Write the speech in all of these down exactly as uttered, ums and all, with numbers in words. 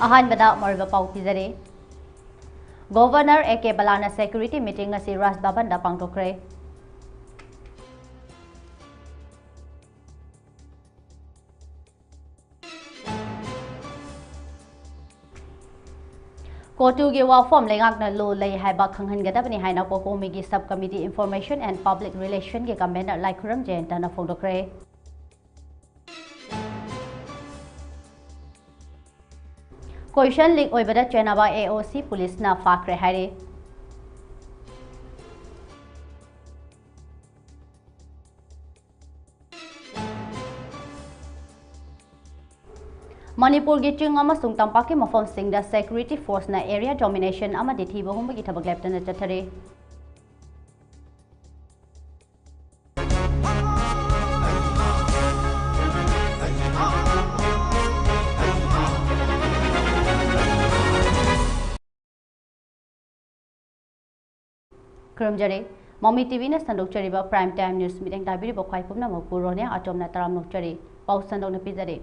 ꯑꯍꯥꯟꯕꯗ ꯃꯔꯨꯑꯣꯏꯕ ꯄꯥꯎ ꯄꯤꯖꯔꯤ꯫ Governor A K ꯕꯂꯥꯅ security meeting ꯉꯁꯤ ꯔꯥꯖ ꯚꯕꯟꯗ ꯄꯥꯡꯊꯣꯛꯈ꯭ꯔꯦ꯫ ꯀꯣꯇꯨꯒꯤ ꯋꯥꯐꯝ ꯂꯩꯉꯥꯛꯅ ꯂꯣ ꯂꯩ ꯍꯥꯏꯕ ꯈꯪꯍꯟꯒꯗꯕꯅꯤ ꯍꯥꯏꯅ COCOMI-ꯒꯤ Sub Committee Information and Public Relation-ꯒꯤ convener ꯂꯥꯏꯈꯨꯔꯝ ꯖꯌꯟꯇꯅ ꯐꯣꯡꯗꯣꯛꯈ꯭ꯔꯦ꯫ Question leak ꯑꯣꯏꯕꯗ ꯆꯦꯟꯅꯕ AOC ꯄꯨꯂꯤꯁꯅ ꯐꯥꯈ꯭ꯔꯦ ꯍꯥꯏꯔꯤ꯫ ꯃꯅꯤꯄꯨꯔꯒꯤ ꯆꯤꯡ ꯑꯃꯁꯨꯡ ꯇꯝꯄꯥꯛꯀꯤ ꯃꯐꯝꯁꯤꯡꯗ security force-ꯅ area domination ꯑꯃꯗꯤ ꯊꯤꯕ ꯍꯨꯝꯕꯒꯤ ꯊꯕꯛ ꯂꯦꯞꯇꯅ ꯆꯠꯊꯔꯤ꯫ ꯈꯨꯔꯨꯝꯖꯔꯤ꯫ ꯃꯃꯤ ꯇꯤꯚꯤꯅ ꯁꯟꯗꯣꯛꯆꯔꯤꯕ Prime Time News ꯃꯤꯠꯌꯦꯡ ꯇꯥꯕꯤꯔꯤꯕ ꯈ꯭ꯋꯥꯏ ꯄꯨꯝꯅꯃꯛꯄꯨ ꯔꯣꯅꯦ ꯑꯆꯣꯝꯅ ꯇꯔꯥꯝꯅ ꯑꯣꯛꯆꯔꯤ꯫ ꯄꯥꯎ ꯁꯟꯗꯣꯛꯅ ꯄꯤꯖꯔꯤ꯫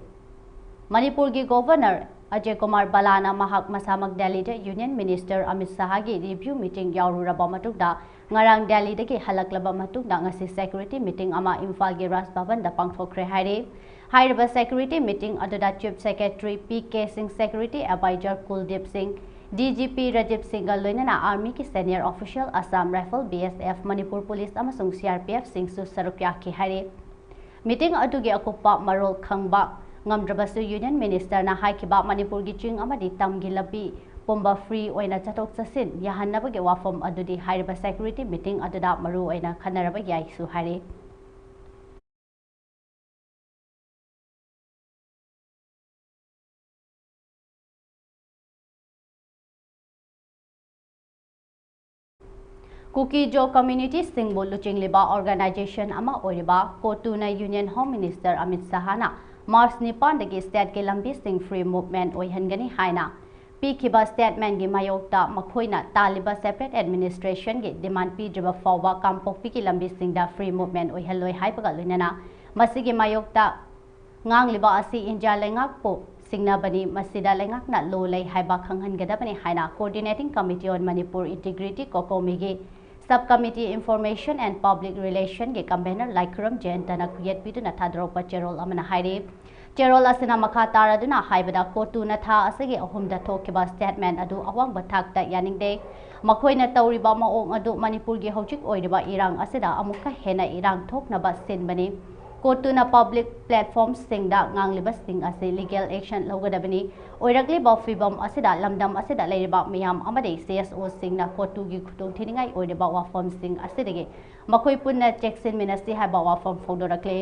ꯃꯅꯤꯄꯨꯔꯒꯤ ꯒꯣꯚꯔꯅꯔ ꯑꯖꯌ ꯀꯨꯃꯥꯔ ꯕꯂꯥꯅ ꯃꯍꯥꯛ ꯃꯁꯥꯃꯛ ꯗꯦꯜꯂꯤꯗ Union Minister Amit ꯁꯍꯥꯒꯤ review meeting ꯌꯥꯎꯔꯨꯔꯕ ꯃꯇꯨꯡꯗ, ꯉꯔꯥꯡ ꯗꯦꯜꯂꯤꯗꯒꯤ ꯍꯜꯂꯛꯂꯕ ꯃꯇꯨꯡꯗ ꯉꯁꯤ security meeting ꯑꯃ ꯏꯝꯐꯥꯜꯒꯤ ꯔꯥꯖ ꯚꯕꯟꯗ ꯄꯥꯡꯊꯣꯛꯈ꯭ꯔꯦ ꯍꯥꯏꯔꯤ꯫ ꯍꯥꯏꯔꯤꯕ security meeting ꯑꯗꯨꯗ Chief Secretary ꯄꯤ ꯀꯦ ꯁꯤꯡ, Security Advisor ꯀꯨꯜꯗꯤꯞ ꯁꯤꯡ, DGP ꯔꯥꯖꯤꯕ ꯁꯤꯡꯒ ꯂꯣꯏꯅꯅ Army-ꯒꯤ senior official, Assam Rifle, BSF, Manipur police ꯑꯃꯁꯨꯡ CRPF-ꯁꯤꯡꯁꯨ ꯁꯔꯨꯛ ꯌꯥꯈꯤ ꯍꯥꯏꯔꯤ꯫ Meeting ꯑꯗꯨꯒꯤ ꯑꯀꯨꯞꯄ ꯃꯔꯣꯜ ꯈꯪꯕ ꯉꯝꯗ꯭ꯔꯕꯁꯨ, Union Minister-ꯅ ꯍꯥꯏꯈꯤꯕ ꯃꯅꯤꯄꯨꯔꯒꯤ ꯆꯤꯡ ꯑꯃꯗꯤ ꯇꯝꯒꯤ ꯂꯝꯕꯤ ꯄꯨꯝꯕ free ꯑꯣꯏꯅ ꯆꯠꯊꯣꯛ ꯆꯠꯁꯤꯟ ꯌꯥꯍꯟꯅꯕꯒꯤ ꯋꯥꯐꯝ ꯑꯗꯨꯗꯤ ꯍꯥꯏꯔꯤꯕ security meeting ꯑꯗꯨꯗ ꯃꯔꯨ ꯑꯣꯏꯅ ꯈꯟꯅꯔꯕ ꯌꯥꯏꯁꯨ ꯍꯥꯏꯔꯤ꯫ ꯀꯨꯀꯤ-ꯖꯣ community-ꯁꯤꯡꯕꯨ ꯂꯨꯆꯤꯡꯂꯤꯕ organization ꯑꯃ ꯑꯣꯏꯔꯤꯕ ꯀꯣꯇꯨꯅ Union Home Minister Amit ꯁꯍꯥꯅ March ꯅꯤꯄꯥꯟꯗꯒꯤ state-ꯀꯤ ꯂꯝꯕꯤꯁꯤꯡ free movement ꯑꯣꯏꯍꯟꯒꯅꯤ ꯍꯥꯏꯅ ꯄꯤꯈꯤꯕ statement-ꯀꯤ ꯃꯥꯌꯣꯛꯇ ꯃꯈꯣꯏꯅ ꯇꯥꯜꯂꯤꯕ separate administration-ꯒꯤ demand ꯄꯤꯗ꯭ꯔꯤꯕ ꯐꯥꯎꯕ ꯀꯥꯡꯄꯣꯛꯄꯤꯒꯤ ꯂꯝꯕꯤꯁꯤꯡꯗ free movement ꯑꯣꯏꯍꯜꯂꯣꯏ ꯍꯥꯏꯕꯒ ꯂꯣꯏꯅꯅ ꯃꯁꯤꯒꯤ ꯃꯥꯌꯣꯛꯇ ꯉꯥꯡꯂꯤꯕ ꯑꯁꯤ ꯏꯟꯗꯤꯌꯥ ꯂꯩꯉꯥꯛꯄꯨ ꯁꯤꯡꯅꯕꯅꯤ꯫ ꯃꯁꯤꯗ ꯂꯩꯉꯥꯛꯅ ꯂꯣ ꯂꯩ ꯍꯥꯏꯕ ꯈꯪꯍꯟꯒꯗꯕꯅꯤ ꯍꯥꯏꯅ Coordinating Committee on Manipur Integrity, COCOMI ꯒꯤ Sub Committee Information and Public Relation ꯒꯤ Convener ꯂꯥꯏꯈꯨꯔꯝ ꯖꯌꯟꯇꯅ ꯈꯨꯌꯦꯠ ꯄꯤꯗꯨꯅ ꯊꯥꯗꯣꯔꯛꯄ ꯆꯦꯔꯣꯜ ꯑꯃꯅ ꯍꯥꯏꯔꯤ꯫ ꯆꯦꯔꯣꯜ ꯑꯁꯤꯅ ꯃꯈꯥ ꯇꯥꯔꯗꯨꯅ ꯍꯥꯏꯕꯗ, ꯀꯣꯇꯨꯅ ꯊꯥ ꯑꯁꯤꯒꯤ ꯑꯍꯨꯝꯗ ꯊꯣꯛꯈꯤꯕ statement ꯑꯗꯨ ꯑꯋꯥꯡꯕ ꯊꯥꯛꯇ ꯌꯥꯅꯤꯡꯗꯦ꯫ ꯃꯈꯣꯏꯅ ꯇꯧꯔꯤꯕ ꯃꯑꯣꯡ ꯑꯗꯨ ꯃꯅꯤꯄꯨꯔꯒꯤ ꯍꯧꯖꯤꯛ ꯑꯣꯏꯔꯤꯕ ꯏꯔꯥꯡ ꯑꯁꯤꯗ ꯑꯃꯨꯛꯀ ꯍꯦꯟꯅ ꯏꯔꯥꯡ ꯊꯣꯛꯅꯕ ꯁꯤꯟꯕꯅꯤ꯫ ꯀꯣꯇꯨꯅ public platform ꯁꯤꯡꯗ ꯉꯥꯡꯂꯤꯕꯁꯤꯡ ꯑꯁꯤ legal action ꯂꯧꯒꯗꯕꯅꯤ꯫ ꯑꯣꯏꯔꯛꯂꯤꯕ ꯐꯤꯕꯝ ꯑꯁꯤꯗ ꯂꯝꯗꯝ ꯑꯁꯤꯗ ꯂꯩꯔꯤꯕ ꯃꯤꯌꯥꯝ ꯑꯃꯗꯤ CSO ꯁꯤꯡꯅ ꯀꯣꯇꯨꯒꯤ ꯈꯨꯗꯣꯡꯊꯤꯅꯤꯡꯉꯥꯏ ꯑꯣꯏꯔꯤꯕ ꯋꯥꯐꯝꯁꯤꯡ ꯑꯁꯤꯗꯒꯤ ꯃꯈꯣꯏ ꯄꯨꯟꯅ ꯆꯦꯛꯁꯤꯟꯃꯤꯟꯅꯁꯤ ꯍꯥꯏꯕ ꯋꯥꯐꯝ ꯐꯣꯡꯗꯣꯔꯛꯂꯤ꯫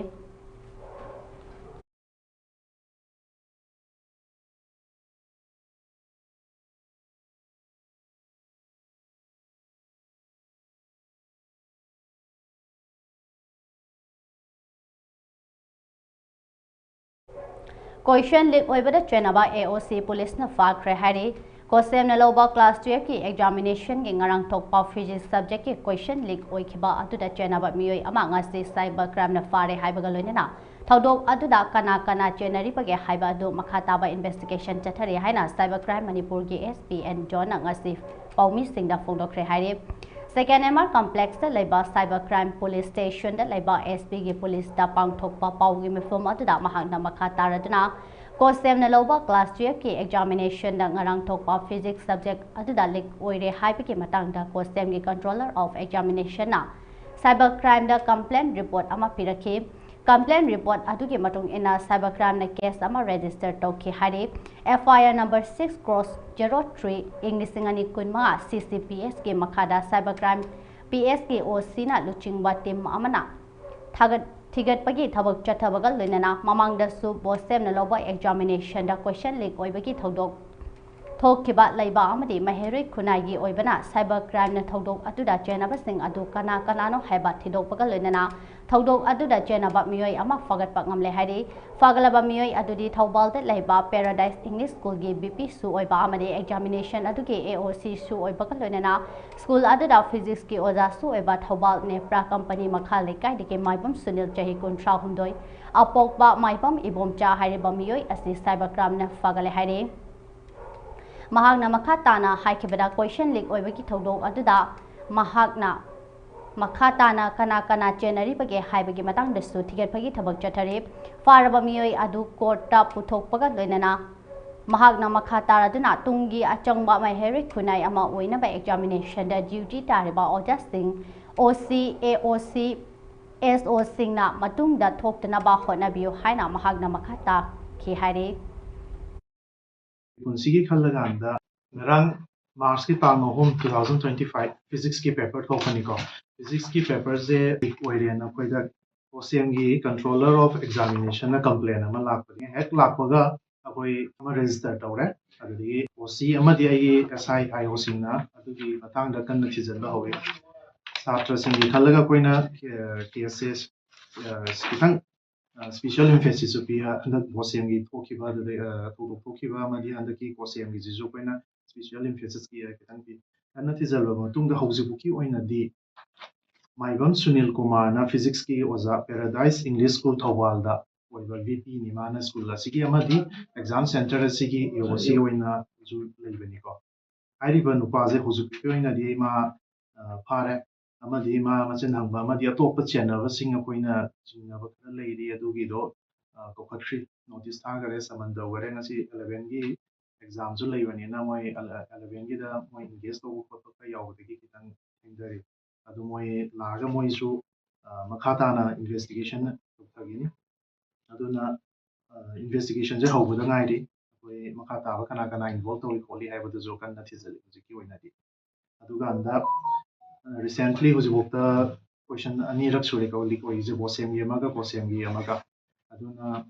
Question leak ꯑꯣꯏꯕꯗ ꯆꯦꯟꯅꯕ AOC ꯄꯨꯂꯤꯁꯅ ꯐꯥꯈ꯭ꯔꯦ ꯍꯥꯏꯔꯤ꯫ ꯀꯣꯁꯦꯝꯅ ꯂꯧꯕ class twelve ꯀꯤ examination ꯒꯤ ꯉꯔꯥꯡ ꯊꯣꯛꯄ physics subject ꯀꯤ question leak ꯑꯣꯏꯈꯤꯕ ꯑꯗꯨꯗ ꯆꯦꯟꯅꯕ ꯃꯤꯑꯣꯏ ꯑꯃ ꯉꯁꯤ cyber crime ꯅ ꯐꯥꯔꯦ ꯍꯥꯏꯕꯒ ꯂꯣꯏꯅꯅ ꯊꯧꯗꯣꯛ ꯑꯗꯨꯗ ꯀꯅꯥ ꯀꯅꯥ ꯆꯦꯟꯅꯔꯤꯕꯒꯦ ꯍꯥꯏꯕ ꯑꯗꯨ ꯃꯈꯥ ꯇꯥꯕ investigation ꯆꯠꯊꯔꯤ ꯍꯥꯏꯅ Cyber Crime Manipur ꯒꯤ SP N John ꯅ ꯉꯁꯤ ꯄꯥꯎꯃꯤꯁꯤꯡꯗ ꯐꯣꯡꯗꯣꯛꯈ꯭ꯔꯦ ꯍꯥꯏꯔꯤ꯫ Second MR complex ꯇ ꯂꯩꯕ Cyber Crime Police Station ꯗ ꯂꯩꯕ SP ꯒꯤ ꯄꯨꯂꯤꯁꯇ ꯄꯥꯡꯊꯣꯛꯄ ꯄꯥꯎꯒꯤ ꯃꯤꯐꯝ ꯑꯗꯨꯗ ꯃꯍꯥꯛꯅ ꯃꯈꯥ ꯇꯥꯔꯗꯨꯅ ꯀꯣꯁꯦꯝꯅ ꯂꯧꯕ class twelve ꯀꯤ examination ꯗ ꯉꯔꯥꯡ ꯊꯣꯛꯄ physics subject ꯑꯗꯨꯗ leak ꯑꯣꯏꯔꯦ ꯍꯥꯏꯕꯒꯤ ꯃꯇꯥꯡꯗ ꯀꯣꯁꯦꯝꯒꯤ Controller of Examination ꯅ Cyber Crime ꯗ complaint report ꯑꯃ ꯄꯤꯔꯛꯈꯤ꯫ Complaint report ꯑꯗꯨꯒꯤ ꯃꯇꯨꯡ ꯏꯟꯅ Cyber Crime ꯅ case ꯑꯃ register ꯇꯧꯈꯤ ꯍꯥꯏꯔꯤ꯫ FIR number six cross zero three ꯏꯪ ꯂꯤꯁꯤꯡ ꯑꯅꯤ ꯀꯨꯟꯃꯉꯥ CCPS ꯀꯤ ꯃꯈꯥꯗ Cyber Crime PS ꯀꯤ OC ꯅ ꯂꯨꯆꯤꯡꯕ team ꯑꯃꯅ ꯊꯥꯒꯠ-, ꯊꯤꯒꯠꯄꯒꯤ ꯊꯕꯛ ꯆꯠꯊꯕꯒ ꯂꯣꯏꯅꯅ ꯃꯃꯥꯡꯗꯁꯨ ꯀꯣꯁꯦꯝꯅ ꯂꯧꯕ examination ꯗ question leak ꯑꯣꯏꯕꯒꯤ ꯊꯧꯗꯣꯛ ꯊꯣꯛꯈꯤꯕ ꯂꯩꯕ ꯑꯃꯗꯤ ꯃꯍꯩꯔꯣꯏ ꯈꯨꯟꯅꯥꯏꯒꯤ ꯑꯣꯏꯕꯅ Cyber Crime ꯅ ꯊꯧꯗꯣꯛ ꯑꯗꯨꯗ ꯆꯦꯟꯅꯕꯁꯤꯡ ꯑꯗꯨ ꯀꯅꯥ ꯀꯅꯥꯅꯣ ꯍꯥꯏꯕ ꯊꯤꯗꯣꯛꯄꯒ ꯂꯣꯏꯅꯅ ꯊꯧꯗꯣꯛ ꯑꯗꯨꯗ ꯆꯦꯟꯅꯕ ꯃꯤꯑꯣꯏ ꯑꯃ ꯐꯒꯠꯄ ꯉꯝꯂꯦ ꯍꯥꯏꯔꯤ꯫ ꯐꯒꯠꯂꯕ ꯃꯤꯑꯣꯏ ꯑꯗꯨꯗꯤ ꯊꯧꯕꯥꯜꯗ ꯂꯩꯕ Paradise English Schoolꯒꯤ VPꯁꯨ ꯑꯣꯏꯕ ꯑꯃꯗꯤ examinationꯑꯗꯨꯒꯤ AOCꯁꯨ ꯑꯣꯏꯕꯒ ꯂꯣꯏꯅꯅ ꯁ꯭ꯀꯨꯜ ꯑꯗꯨꯗ physicsꯀꯤ ꯑꯣꯖꯥꯁꯨ ꯑꯣꯏꯕ ꯊꯧꯕꯥꯜ ꯅꯦꯄ꯭ꯔꯥ ꯀꯝꯄꯅꯤ ꯃꯈꯥ ꯂꯩꯀꯥꯏꯗꯒꯤ ꯃꯥꯏꯕꯝ ꯁꯨꯅꯤꯜ, ꯆꯍꯤ ꯀꯨꯟꯊ꯭ꯔꯥ ꯍꯨꯝꯗꯣꯏ, ꯑꯄꯣꯛꯄ ꯃꯥꯏꯕꯝ ꯏꯕꯣꯝꯆꯥ ꯍꯥꯏꯔꯤꯕ ꯃꯤꯑꯣꯏ ꯑꯁꯤ cyber crimeꯅ ꯐꯒꯠꯂꯦ ꯍꯥꯏꯔꯤ꯫ ꯃꯍꯥꯛꯅ ꯃꯈꯥ ꯇꯥꯅ ꯍꯥꯏꯈꯤꯕꯗ, question leak ꯑꯣꯏꯕꯒꯤ ꯊꯧꯗꯣꯛ ꯑꯗꯨꯗ ꯃꯍꯥꯛꯅ ꯃꯈꯥ ꯇꯥꯅ ꯀꯅꯥ ꯀꯅꯥ ꯆꯦꯟꯅꯔꯤꯕꯒꯦ ꯍꯥꯏꯕꯒꯤ ꯃꯇꯥꯡꯗꯁꯨ ꯊꯤꯒꯠꯄꯒꯤ ꯊꯕꯛ ꯆꯠꯊꯔꯤ꯫ ꯐꯥꯔꯕ ꯃꯤꯑꯣꯏ ꯑꯗꯨ courtꯇ ꯄꯨꯊꯣꯛꯄꯒ ꯂꯣꯏꯅꯅ ꯃꯍꯥꯛꯅ ꯃꯈꯥ ꯇꯥꯔꯗꯨꯅ ꯇꯨꯡꯒꯤ ꯑꯆꯪꯕ ꯃꯍꯩꯔꯣꯏ ꯈꯨꯟꯅꯥꯏ ꯑꯃ ꯑꯣꯏꯅꯕ examinationꯗ duty ꯇꯥꯔꯤꯕ ꯑꯣꯖꯥꯁꯤꯡ, OC, AOC, SOꯁꯤꯡꯅ ꯃꯇꯨꯡꯗ ꯊꯣꯛꯇꯅꯕ ꯍꯣꯠꯅꯕꯤꯌꯨ ꯍꯥꯏꯅ ꯃꯍꯥꯛꯅ ꯃꯈꯥ ꯇꯥꯈꯤ ꯍꯥꯏꯔꯤ꯫ ꯄꯨꯟꯁꯤꯒꯤ ꯈꯜꯂꯀꯥꯟꯗ ꯉꯔꯥꯡ Marchꯀꯤ ꯇꯥꯡ ꯑꯍꯨꯝ, two thousand twenty five physicsꯀꯤ paper ꯊꯣꯛꯄꯅꯤꯀꯣ꯫ Physicsꯀꯤ paperꯁꯦ leak ꯑꯣꯏꯔꯦꯅ ꯑꯩꯈꯣꯏꯗ COHSEMꯒꯤ Controller of Examinationꯅ complaint ꯑꯃ ꯂꯥꯛꯄꯅꯤ꯫ ꯍꯦꯛ ꯂꯥꯛꯄꯒ ꯑꯩꯈꯣꯏ ꯑꯃ register ꯇꯧꯔꯦ꯫ ꯑꯗꯨꯗꯒꯤ OC ꯑꯃꯗꯤ ꯑꯩꯒꯤ SI IOꯁꯤꯡꯅ ꯑꯗꯨꯒꯤ ꯃꯇꯥꯡꯗ ꯀꯟꯅ ꯊꯤꯖꯤꯟꯕ ꯍꯧꯔꯤ꯫ ꯁꯥꯇ꯭ꯔꯁꯤꯡꯒꯤ ꯈꯜꯂꯒ ꯑꯩꯈꯣꯏꯅ caseꯁꯦ ꯈꯤꯇꯪ special emphasis ꯁꯨ ꯄꯤ꯫ ꯍꯟꯗꯛ COHSEMꯒꯤ ꯊꯣꯛꯈꯤꯕ, ꯑꯗꯨꯗꯩ ꯊꯧꯗꯣꯛ ꯊꯣꯛꯈꯤꯕ ꯑꯃꯗꯤ ꯍꯟꯗꯛꯀꯤ COHSEMꯒꯤꯁꯤꯁꯨ ꯑꯩꯈꯣꯏꯅ special emphasis ꯄꯤ, ꯈꯤꯇꯪ ꯄꯤ꯫ ꯀꯟꯅ ꯊꯤꯖꯤꯜꯂꯕ ꯃꯇꯨꯡꯗ ꯍꯧꯖꯤꯛꯐꯥꯎꯒꯤ ꯑꯣꯏꯅꯗꯤ ꯃꯥꯏꯕꯝ ꯁꯨꯅꯤꯜ ꯀꯨꯃꯥꯔꯅ physicsꯀꯤ ꯑꯣꯖꯥ Paradise English School ꯊꯧꯕꯥꯜꯗ ꯑꯣꯏꯕ VPꯅꯤ꯫ ꯃꯥꯅ ꯁ꯭ꯀꯨꯜ ꯑꯁꯤꯒꯤ ꯑꯃꯗꯤ exam centre ꯑꯁꯤꯒꯤ AOC ꯑꯣꯏꯅꯁꯨ ꯂꯩꯕꯅꯤꯀꯣ꯫ ꯍꯥꯏꯔꯤꯕ ꯅꯨꯄꯥꯁꯦ ꯍꯧꯖꯤꯛꯀꯤ ꯑꯣꯏꯅꯗꯤ ꯃꯥ ꯐꯥꯔꯦ, ꯑꯃꯗꯤ ꯃꯥ ꯃꯆꯤꯟ ꯍꯪꯕ ꯑꯃꯗꯤ ꯑꯇꯣꯞꯄ ꯆꯦꯟꯅꯕꯁꯤꯡ ꯑꯩꯈꯣꯏꯅ ꯆꯤꯡꯅꯕ ꯈꯔ ꯂꯩꯔꯤ, ꯑꯗꯨꯒꯤꯗꯣ ꯀꯧꯈꯠꯈ꯭ꯔꯤ, notice ꯊꯥꯈꯔꯦ, summon ꯇꯧꯈꯔꯦ꯫ ꯉꯁꯤ elevenꯒꯤ examꯁꯨ ꯂꯩꯕꯅꯤꯅ ꯃꯣꯏ elevenꯒꯤꯗ ꯃꯣꯏ engage ꯇꯧꯕ ꯈꯣꯠꯄ ꯈꯔ ꯌꯥꯎꯕꯗꯒꯤ ꯈꯤꯇꯪ ꯊꯦꯡꯊꯔꯤ꯫ ꯑꯗꯨ ꯃꯣꯏ ꯂꯥꯛꯑꯒ ꯃꯣꯏꯁꯨ ꯃꯈꯥ ꯇꯥꯅ investigation ꯇꯧꯊꯈꯤꯅꯤ꯫ ꯑꯗꯨꯅ investigationꯁꯦ ꯍꯧꯕꯗ ꯉꯥꯏꯔꯤ꯫ ꯑꯩꯈꯣꯏ ꯃꯈꯥ ꯇꯥꯕ ꯀꯅꯥ ꯀꯅꯥ involve ꯇꯧꯏ ꯈꯣꯠꯂꯤ ꯍꯥꯏꯕꯗꯨꯁꯨ ꯀꯟꯅ ꯊꯤꯖꯤꯜꯂꯤ ꯍꯧꯖꯤꯛꯀꯤ ꯑꯣꯏꯅꯗꯤ꯫ ꯑꯗꯨꯀꯥꯟꯗ recently ꯍꯧꯖꯤꯛꯐꯥꯎꯗ question ꯑꯅꯤꯔꯛ ꯁꯨꯔꯦꯀꯣ leak ꯑꯣꯏꯔꯤꯁꯦ, COHSEMꯒꯤ ꯑꯃꯒ COHSEMꯒꯤ ꯑꯃꯒ꯫ ꯑꯗꯨꯅ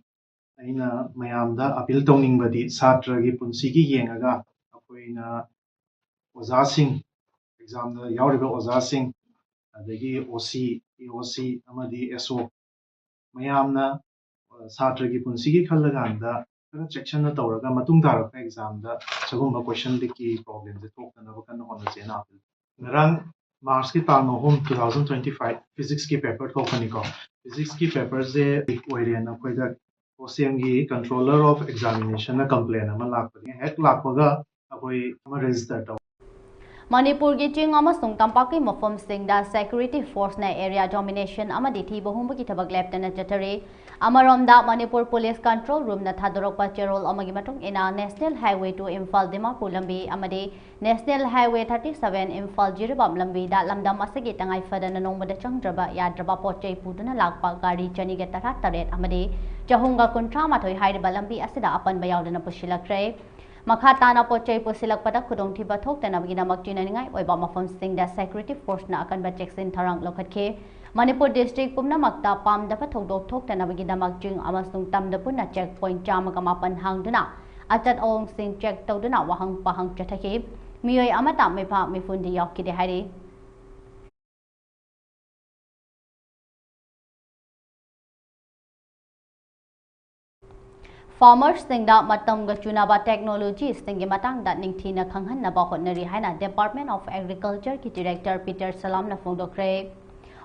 ꯑꯩꯅ ꯃꯌꯥꯝꯗ appeal ꯇꯧꯅꯤꯡꯕꯗꯤ ꯁꯥꯇ꯭ꯔꯒꯤ ꯄꯨꯟꯁꯤꯒꯤ ꯌꯦꯡꯉꯒ ꯑꯩꯈꯣꯏꯅ ꯑꯣꯖꯥꯁꯤꯡ, examꯗ ꯌꯥꯎꯔꯤꯕ ꯑꯣꯖꯥꯁꯤꯡ, ꯑꯗꯒꯤ OC, ꯑꯦ ꯑꯣ ꯁꯤ ꯑꯃꯗꯤ ꯑꯦꯁ ꯑꯣ ꯃꯌꯥꯝꯅ ꯁꯥꯇ꯭ꯔꯒꯤ ꯄꯨꯟꯁꯤꯒꯤ ꯈꯜꯂꯀꯥꯟꯗ ꯈꯔ ꯆꯦꯛꯁꯤꯟꯅ ꯇꯧꯔꯒ ꯃꯇꯨꯡ ꯇꯥꯔꯛꯄ ꯑꯦꯛꯖꯥꯝꯗ ꯁꯤꯒꯨꯝꯕ ꯀꯣꯏꯁꯟ ꯂꯤꯛꯀꯤ ꯄ꯭ꯔꯣꯕ꯭ꯂꯦꯝꯁꯦ ꯊꯣꯛꯇꯅꯕ ꯀꯟꯅ ꯍꯣꯠꯅꯁꯦꯅ ꯑꯄꯤꯜ꯫ ꯉꯔꯥꯡ ꯃꯥꯔꯆꯀꯤ ꯇꯥꯡ ꯑꯍꯨꯝ, two thousand twenty five, ꯐꯤꯖꯤꯛꯁꯀꯤ ꯄꯦꯄꯔ ꯊꯣꯛꯄꯅꯤꯀꯣ꯫ ꯐꯤꯖꯤꯛꯁꯀꯤ ꯄꯦꯄꯔꯁꯦ ꯂꯤꯛ ꯑꯣꯏꯔꯦꯅ ꯑꯩꯈꯣꯏꯗ ꯀꯣꯁꯦꯝꯒꯤ Controller of Examination ꯅ ꯀꯝꯄ꯭ꯂꯦꯟ ꯑꯃ ꯂꯥꯛꯄꯅꯤ꯫ ꯍꯦꯛ ꯂꯥꯛꯄꯒ ꯑꯩꯈꯣꯏ ꯑꯃ ꯔꯦꯖꯤꯁꯇꯔ ꯇꯧ꯫ ꯃꯅꯤꯄꯨꯔꯒꯤ ꯆꯤꯡ ꯑꯃꯁꯨꯡ ꯇꯝꯄꯥꯛꯀꯤ ꯃꯐꯝꯁꯤꯡꯗ ꯁꯦꯀ꯭ꯌꯨꯔꯤꯇꯤ ꯐꯣꯔꯁꯅ ꯑꯦꯔꯤꯌꯥ ꯗꯣꯃꯤꯅꯦꯁꯟ ꯑꯃꯗꯤ ꯊꯤꯕ ꯍꯨꯝꯕꯒꯤ ꯊꯕꯛ ꯂꯦꯞꯇꯅ ꯆꯠꯊꯔꯤ꯫ ꯑꯃꯔꯣꯝꯗ, ꯃꯅꯤꯄꯨꯔ ꯄꯨꯂꯤꯁ ꯀꯟꯇ꯭ꯔꯣꯜ ꯔꯨꯝꯅ ꯊꯥꯗꯣꯔꯛꯄ ꯆꯦꯔꯣꯜ ꯑꯃꯒꯤ ꯃꯇꯨꯡ ꯏꯟꯅ, national highway two Imphal Dimapur ꯂꯝꯕꯤ ꯑꯃꯗꯤ national highway thirty seven Imphal Jiribam ꯂꯝꯕꯤꯗ ꯂꯝꯗꯝ ꯑꯁꯤꯒꯤ ꯇꯉꯥꯏ ꯐꯗꯅ ꯅꯣꯡꯃꯗ ꯆꯪꯗ꯭ꯔꯕ ꯌꯥꯗ꯭ꯔꯕ ꯄꯣꯠ ꯆꯩ ꯄꯨꯗꯨꯅ ꯂꯥꯛꯄ ꯒꯥꯔꯤ ꯆꯅꯤꯒ ꯇꯔꯥ ꯇꯔꯦꯠ ꯑꯃꯗꯤ ꯆꯍꯨꯝꯒ ꯀꯨꯟꯊ꯭ꯔꯥ ꯃꯥꯊꯣꯏ ꯍꯥꯏꯔꯤꯕ ꯂꯝꯕꯤ ꯑꯁꯤꯗ ꯑꯄꯟꯕ ꯌꯥꯎꯗꯅ ꯄꯨꯁꯤꯜꯂꯛꯈ꯭ꯔꯦ꯫ ꯃꯈꯥ ꯇꯥꯅ ꯄꯣꯠ ꯆꯩ ꯄꯨꯁꯤꯜꯂꯛꯄꯗ ꯈꯨꯗꯣꯡꯊꯤꯕ ꯊꯣꯛꯇꯅꯕꯒꯤꯗꯃꯛ ꯆꯤꯡꯅꯅꯤꯡꯉꯥꯏ ꯑꯣꯏꯕ ꯃꯐꯝꯁꯤꯡꯗ ꯁꯦꯀ꯭ꯌꯨꯔꯤꯇꯤ ꯐꯣꯔꯁꯅ ꯑꯀꯟꯕ ꯆꯦꯛꯁꯤꯟ ꯊꯧꯔꯥꯡ ꯂꯧꯈꯠꯈꯤ꯫ ꯃꯅꯤꯄꯨꯔ ꯗꯤꯁꯇ꯭ꯔꯤꯛ ꯄꯨꯝꯅꯃꯛꯇ ꯄꯥꯝꯗꯕ ꯊꯧꯗꯣꯛ ꯊꯣꯛꯇꯅꯕꯒꯤꯗꯃꯛ ꯆꯤꯡ ꯑꯃꯁꯨꯡ ꯇꯝꯗ ꯄꯨꯟꯅ ꯆꯦꯛ ꯄꯣꯏꯟꯠ ꯆꯥꯝꯃꯒ ꯃꯥꯄꯟ ꯍꯥꯡꯗꯨꯅ ꯑꯆꯠ ꯑꯋꯣꯡꯁꯤꯡ ꯆꯦꯛ ꯇꯧꯗꯨꯅ ꯋꯥꯍꯪ ꯄꯥꯍꯪ ꯆꯠꯊꯈꯤ꯫ ꯃꯤꯑꯣꯏ ꯑꯃꯠꯇ ꯃꯤꯐꯥ ꯃꯤꯐꯨꯟꯗꯤ ꯌꯥꯎꯈꯤꯗꯦ ꯍꯥꯏꯔꯤ꯫ ꯐꯥꯔꯃꯔꯁꯤꯡꯗ ꯃꯇꯝꯒ ꯆꯨꯅꯕ ꯇꯦꯛꯅꯣꯂꯣꯖꯤꯁꯤꯡꯒꯤ ꯃꯇꯥꯡꯗ ꯅꯤꯡꯊꯤꯅ ꯈꯪꯍꯟꯅꯕ ꯍꯣꯠꯅꯔꯤ ꯍꯥꯏꯅ Department of Agriculture ꯒꯤ ꯗꯤꯔꯦꯛꯇꯔ ꯄꯤꯇꯔ ꯁꯂꯥꯝꯅ ꯐꯣꯡꯗꯣꯛꯈ꯭ꯔꯦ꯫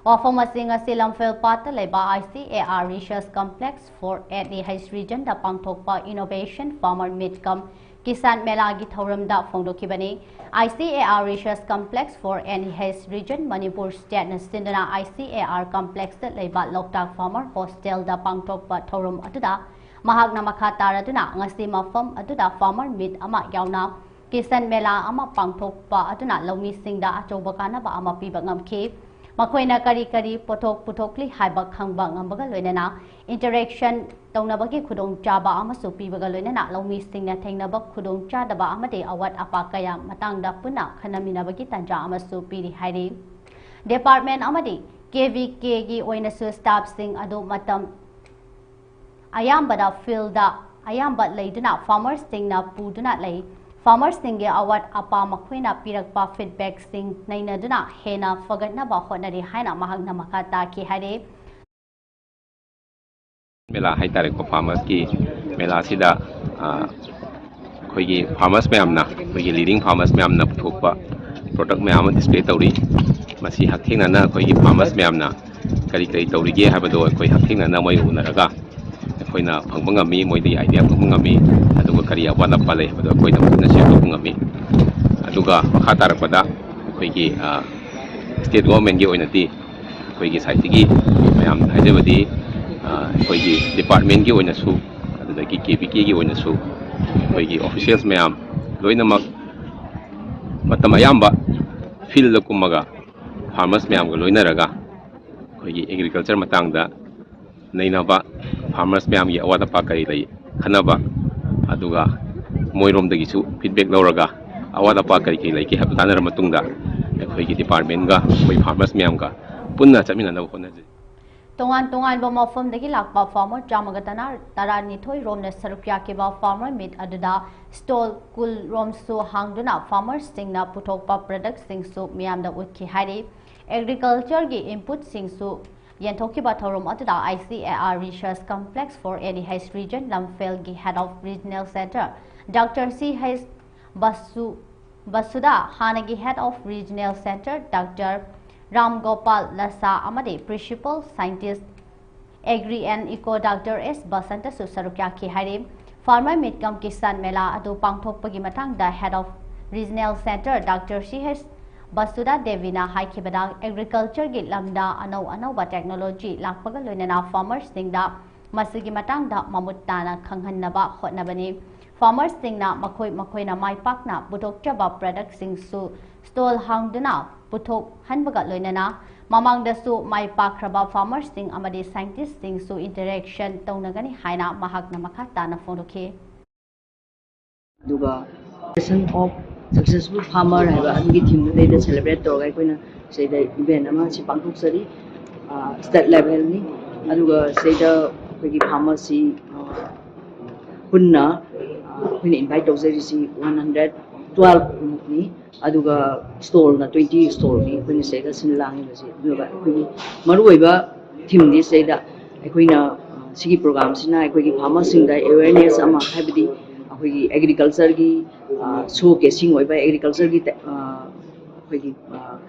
ꯋꯥꯐꯝ ꯑꯁꯤ ꯉꯁꯤ ꯂꯝꯐꯦꯜ ꯄꯥꯠꯇ ꯂꯩꯕ I C A R Research Complex for N E H Region ꯗ ꯄꯥꯡꯊꯣꯛꯄ Innovation Farmer Meet cum Kisan ꯃꯦꯂꯥꯒꯤ ꯊꯧꯔꯝꯗ ꯐꯣꯡꯗꯣꯛꯈꯤꯕꯅꯤ꯫ I C A R Research Complex for N E H Region, Manipur ꯁ꯭ꯇꯦꯠꯅ ꯁꯤꯟꯗꯨꯅ I C A R Complex ꯇ ꯂꯩꯕ ꯂꯣꯛꯇꯥꯛ farmer ꯍꯣꯁꯇꯦꯜꯗ ꯄꯥꯡꯊꯣꯛꯄ ꯊꯧꯔꯝ ꯑꯗꯨꯗ ꯃꯍꯥꯛꯅ ꯃꯈꯥ ꯇꯥꯔꯗꯨꯅ ꯉꯁꯤ ꯃꯐꯝ ꯑꯗꯨꯗ ꯐꯥꯔꯃꯔ ꯃꯤꯠ ꯑꯃ ꯌꯥꯎꯅ ꯀꯤꯁꯟ ꯃꯦꯂꯥ ꯑꯃ ꯄꯥꯡꯊꯣꯛꯄ ꯑꯗꯨꯅ ꯂꯧꯃꯤꯁꯤꯡꯗ ꯑꯆꯧꯕ ꯀꯥꯟꯅꯕ ꯑꯃ ꯄꯤꯕ ꯉꯝꯈꯤ꯫ ꯃꯈꯣꯏꯅ ꯀꯔꯤ ꯀꯔꯤ ꯄꯣꯠꯊꯣꯛ ꯄꯨꯊꯣꯛꯂꯤ ꯍꯥꯏꯕ ꯈꯪꯕ ꯉꯝꯕꯒ ꯂꯣꯏꯅꯅ interaction ꯇꯧꯅꯕꯒꯤ ꯈꯨꯗꯣꯡꯆꯥꯕ ꯑꯃꯁꯨ ꯄꯤꯕꯒ ꯂꯣꯏꯅꯅ ꯂꯧꯃꯤꯁꯤꯡꯅ ꯊꯦꯡꯅꯕ ꯈꯨꯗꯣꯡꯆꯥꯗꯕ ꯑꯃꯗꯤ ꯑꯋꯥꯠ ꯑꯄꯥ ꯀꯌꯥ ꯃꯇꯥꯡꯗ ꯄꯨꯟꯅ ꯈꯟꯅꯃꯤꯟꯅꯕꯒꯤ ꯇꯥꯟꯖꯥ ꯑꯃꯁꯨ ꯄꯤꯔꯤ ꯍꯥꯏꯔꯤ꯫ Department ꯑꯃꯗꯤ K V K ꯒꯤ ꯑꯣꯏꯅꯁꯨ staff ꯁꯤꯡ ꯑꯗꯨ ꯃꯇꯝ ꯑꯌꯥꯝꯕꯗ field ꯗ ꯑꯌꯥꯝꯕ ꯂꯩꯗꯨꯅ farmers ꯁꯤꯡꯅ ꯄꯨꯗꯨꯅ ꯂꯩ꯫ Farmersꯁꯤꯡꯒꯤ ꯑꯋꯥꯠ ꯑꯄꯥ ꯃꯈꯣꯏꯅ ꯄꯤꯔꯛꯄ feedbackꯁꯤꯡ ꯅꯩꯅꯗꯨꯅ ꯍꯦꯟꯅ ꯐꯒꯠꯅꯕ ꯍꯣꯠꯅꯔꯤ ꯍꯥꯏꯅ ꯃꯍꯥꯛꯅ ꯃꯈꯥ ꯇꯥꯈꯤ ꯍꯥꯏꯔꯤ꯫ ꯃꯦꯂꯥ ꯍꯥꯏꯇꯥꯔꯦꯀꯣ, farmersꯀꯤ ꯃꯦꯂꯥꯁꯤꯗ ꯑꯩꯈꯣꯏꯒꯤ farmers ꯃꯌꯥꯝꯅ, ꯑꯩꯈꯣꯏꯒꯤ leading farmers ꯃꯌꯥꯝꯅ ꯄꯨꯊꯣꯛꯄ product ꯃꯌꯥꯝ ꯑꯃ display ꯇꯧꯔꯤ꯫ ꯃꯁꯤ ꯍꯛꯊꯦꯡꯅꯅ ꯑꯩꯈꯣꯏꯒꯤ farmers ꯃꯌꯥꯝꯅ ꯀꯔꯤ ꯀꯔꯤ ꯇꯧꯔꯤꯒꯦ ꯍꯥꯏꯕꯗꯣ ꯑꯩꯈꯣꯏ ꯍꯛꯊꯦꯡꯅꯅ ꯃꯣꯏ ꯎꯅꯔꯒ ꯑꯩꯈꯣꯏꯅ ꯐꯪꯕ ꯉꯝꯃꯤ, ꯃꯣꯏꯗꯒꯤ idea ꯐꯪꯕ ꯉꯝꯃꯤ꯫ ꯑꯗꯨꯒ ꯀꯔꯤ ꯑꯋꯥꯠ ꯑꯄꯥ ꯂꯩ ꯍꯥꯏꯕꯗꯣ ꯑꯩꯈꯣꯏꯅ ꯄꯨꯟꯅ share ꯇꯧꯕ ꯉꯝꯃꯤ꯫ ꯑꯗꯨꯒ ꯃꯈꯥ ꯇꯥꯔꯛꯄꯗ ꯑꯩꯈꯣꯏꯒꯤ state governmentꯀꯤ ꯑꯣꯏꯅꯗꯤ ꯑꯩꯈꯣꯏꯒꯤ sideꯇꯒꯤ ꯃꯌꯥꯝ ꯍꯥꯏꯖꯕꯗꯤ, ꯑꯩꯈꯣꯏꯒꯤ departmentꯀꯤ ꯑꯣꯏꯅꯁꯨ, ꯑꯗꯨꯗꯒꯤ KVKꯒꯤ ꯑꯣꯏꯅꯁꯨ ꯑꯩꯈꯣꯏꯒꯤ officials ꯃꯌꯥꯝ ꯂꯣꯏꯅꯃꯛ ꯃꯇꯝ ꯑꯌꯥꯝꯕ fieldꯇ ꯀꯨꯝꯃꯒ farmers ꯃꯌꯥꯝꯒ ꯂꯣꯏꯅꯔꯒ ꯑꯩꯈꯣꯏꯒꯤ agriculture ꯃꯇꯥꯡꯗ ꯅꯩꯅꯕ, farmers ꯃꯌꯥꯝꯒꯤ ꯑꯋꯥꯠ ꯑꯄꯥ ꯀꯔꯤ ꯂꯩ ꯈꯟꯅꯕ, ꯑꯗꯨꯒ ꯃꯣꯏꯔꯣꯝꯗꯒꯤꯁꯨ feedback ꯂꯧꯔꯒ ꯑꯋꯥꯠ ꯑꯄꯥ ꯀꯔꯤ ꯀꯔꯤ ꯂꯩꯒꯦ ꯍꯥꯏꯕꯗꯨ ꯇꯥꯟꯅꯔ ꯃꯇꯨꯡꯗ ꯑꯩꯈꯣꯏꯒꯤ departmentꯒ ꯑꯩꯈꯣꯏ farmers ꯃꯌꯥꯝꯒ ꯄꯨꯟꯅ ꯆꯠꯃꯤꯟꯅꯅꯕ ꯍꯣꯠꯅꯖꯩ꯫ ꯇꯣꯉꯥꯟ ꯇꯣꯉꯥꯟꯕ ꯃꯐꯝꯗꯒꯤ ꯂꯥꯛꯄ farmer ꯆꯥꯝꯃꯒ ꯇꯔꯥꯅꯤꯊꯣꯏ ꯔꯣꯝꯅ ꯁꯔꯨꯛ ꯌꯥꯈꯤꯕ farmer meet ꯑꯗꯨꯗ stall ꯀꯨꯟ ꯔꯣꯝꯁꯨ ꯍꯥꯡꯗꯨꯅ farmersꯁꯤꯡꯅ ꯄꯨꯊꯣꯛꯄ productꯁꯤꯡꯁꯨ ꯃꯤꯌꯥꯝꯗ ꯎꯠꯈꯤ ꯍꯥꯏꯔꯤ꯫ Agricultureꯒꯤ inputꯁꯤꯡꯁꯨ ꯌꯦꯟꯊꯣꯛꯈꯤꯕ ꯊꯧꯔꯝ ꯑꯗꯨꯗ ICAR Research Complex for NEH Region ꯂꯝꯐꯦꯜꯒꯤ Head of Regional Centre Doctor C.H. ꯕꯁꯨ ꯕꯁꯨꯗ, ꯍꯥꯟꯅꯒꯤ Head of Regional Centre Doctor Ram Gopal ꯂꯁꯥ ꯑꯃꯗꯤ Principal Scientist Agri and Eco Doctor S. ꯕꯁꯟꯇꯁꯨ ꯁꯔꯨꯛ ꯌꯥꯈꯤ ꯍꯥꯏꯔꯤ꯫ Farmer Meet cum Kisan Mela ꯑꯗꯨ ꯄꯥꯡꯊꯣꯛꯄꯒꯤ ꯃꯇꯥꯡꯗ Head of Regional Centre Doctor C.H. ꯕꯁꯨꯗ ꯗꯦꯕꯤꯅ ꯍꯥꯏꯈꯤꯕꯗ, agricultureꯒꯤ ꯂꯝꯗ ꯑꯅꯧ ꯑꯅꯧꯕ technology ꯂꯥꯛꯄꯒ ꯂꯣꯏꯅꯅ farmersꯁꯤꯡꯗ ꯃꯁꯤꯒꯤ ꯃꯇꯥꯡꯗ ꯃꯃꯨꯠ ꯇꯥꯅ ꯈꯪꯍꯟꯅꯕ ꯍꯣꯠꯅꯕꯅꯤ꯫ Farmersꯁꯤꯡꯅ ꯃꯈꯣꯏ ꯃꯈꯣꯏꯅ ꯃꯥꯏ ꯄꯥꯛꯅ ꯄꯨꯊꯣꯛꯆꯕ productꯁꯤꯡꯁꯨ stall ꯍꯥꯡꯗꯨꯅ ꯄꯨꯊꯣꯛꯍꯟꯕꯒ ꯂꯣꯏꯅꯅ ꯃꯃꯥꯡꯗꯁꯨ ꯃꯥꯏ ꯄꯥꯛꯈ꯭ꯔꯕ farmersꯁꯤꯡ ꯑꯃꯗꯤ scientistꯁꯤꯡꯁꯨ interaction ꯇꯧꯅꯒꯅꯤ ꯍꯥꯏꯅ ꯃꯍꯥꯛꯅ ꯃꯈꯥ ꯇꯥꯅ ꯐꯣꯡꯗꯣꯛꯈꯤ꯫ ꯑꯗꯨꯒ Generation of Successful Farmer ꯍꯥꯏꯕ ꯑꯗꯨꯒꯤ themeꯗꯨꯗꯩꯗ celebrate ꯇꯧꯔꯒ ꯑꯩꯈꯣꯏꯅ ꯁꯤꯗ event ꯑꯃ ꯁꯤ ꯄꯥꯡꯊꯣꯛꯆꯔꯤ꯫ State levelꯅꯤ꯫ ꯑꯗꯨꯒ ꯁꯤꯗꯩꯗ ꯑꯩꯈꯣꯏꯒꯤ farmerꯁꯤ ꯄꯨꯟꯅ ꯑꯩꯈꯣꯏꯅ ꯏꯟꯚꯥꯏꯠ ꯇꯧꯖꯔꯤꯁꯤ ꯋꯥꯟ ꯍꯟꯗ꯭ꯔꯦꯠ ꯇ꯭ꯋꯦꯜꯐ ꯃꯨꯛꯅꯤ꯫ ꯑꯗꯨꯒ ꯁ꯭ꯇꯣꯜꯅ ꯇ꯭ꯋꯦꯟꯇꯤ ꯁ꯭ꯇꯣꯜꯅꯤ ꯑꯩꯈꯣꯏꯅ ꯁꯤꯗꯩꯗ ꯁꯤꯟ ꯂꯥꯡꯉꯤꯕꯁꯤ꯫ ꯑꯗꯨꯒ ꯑꯩꯈꯣꯏꯒꯤ ꯃꯔꯨꯑꯣꯏꯕ ꯊꯤꯝꯗꯤ ꯁꯤꯗꯩꯗ ꯑꯩꯈꯣꯏꯅ, ꯑ, ꯁꯤꯒꯤ ꯄ꯭ꯔꯣꯒ꯭ꯔꯥꯝꯁꯤꯅ ꯑꯩꯈꯣꯏꯒꯤ ꯐꯥꯔꯃꯔꯁꯤꯡꯗ ꯑꯦꯋꯦꯔꯅꯦꯁ ꯑꯃ, ꯍꯥꯏꯕꯗꯤ ꯑꯩꯈꯣꯏꯒꯤ ꯑꯦꯒ꯭ꯔꯤꯀꯜꯆꯔꯒꯤ, ꯑ, ꯁꯣ ꯀꯦꯁꯤꯡ ꯑꯣꯏꯕ ꯑꯦꯒ꯭ꯔꯤꯀꯜꯆꯔꯒꯤ ꯇꯦꯛ-, ꯑ, ꯑꯩꯈꯣꯏꯒꯤ, ꯑ,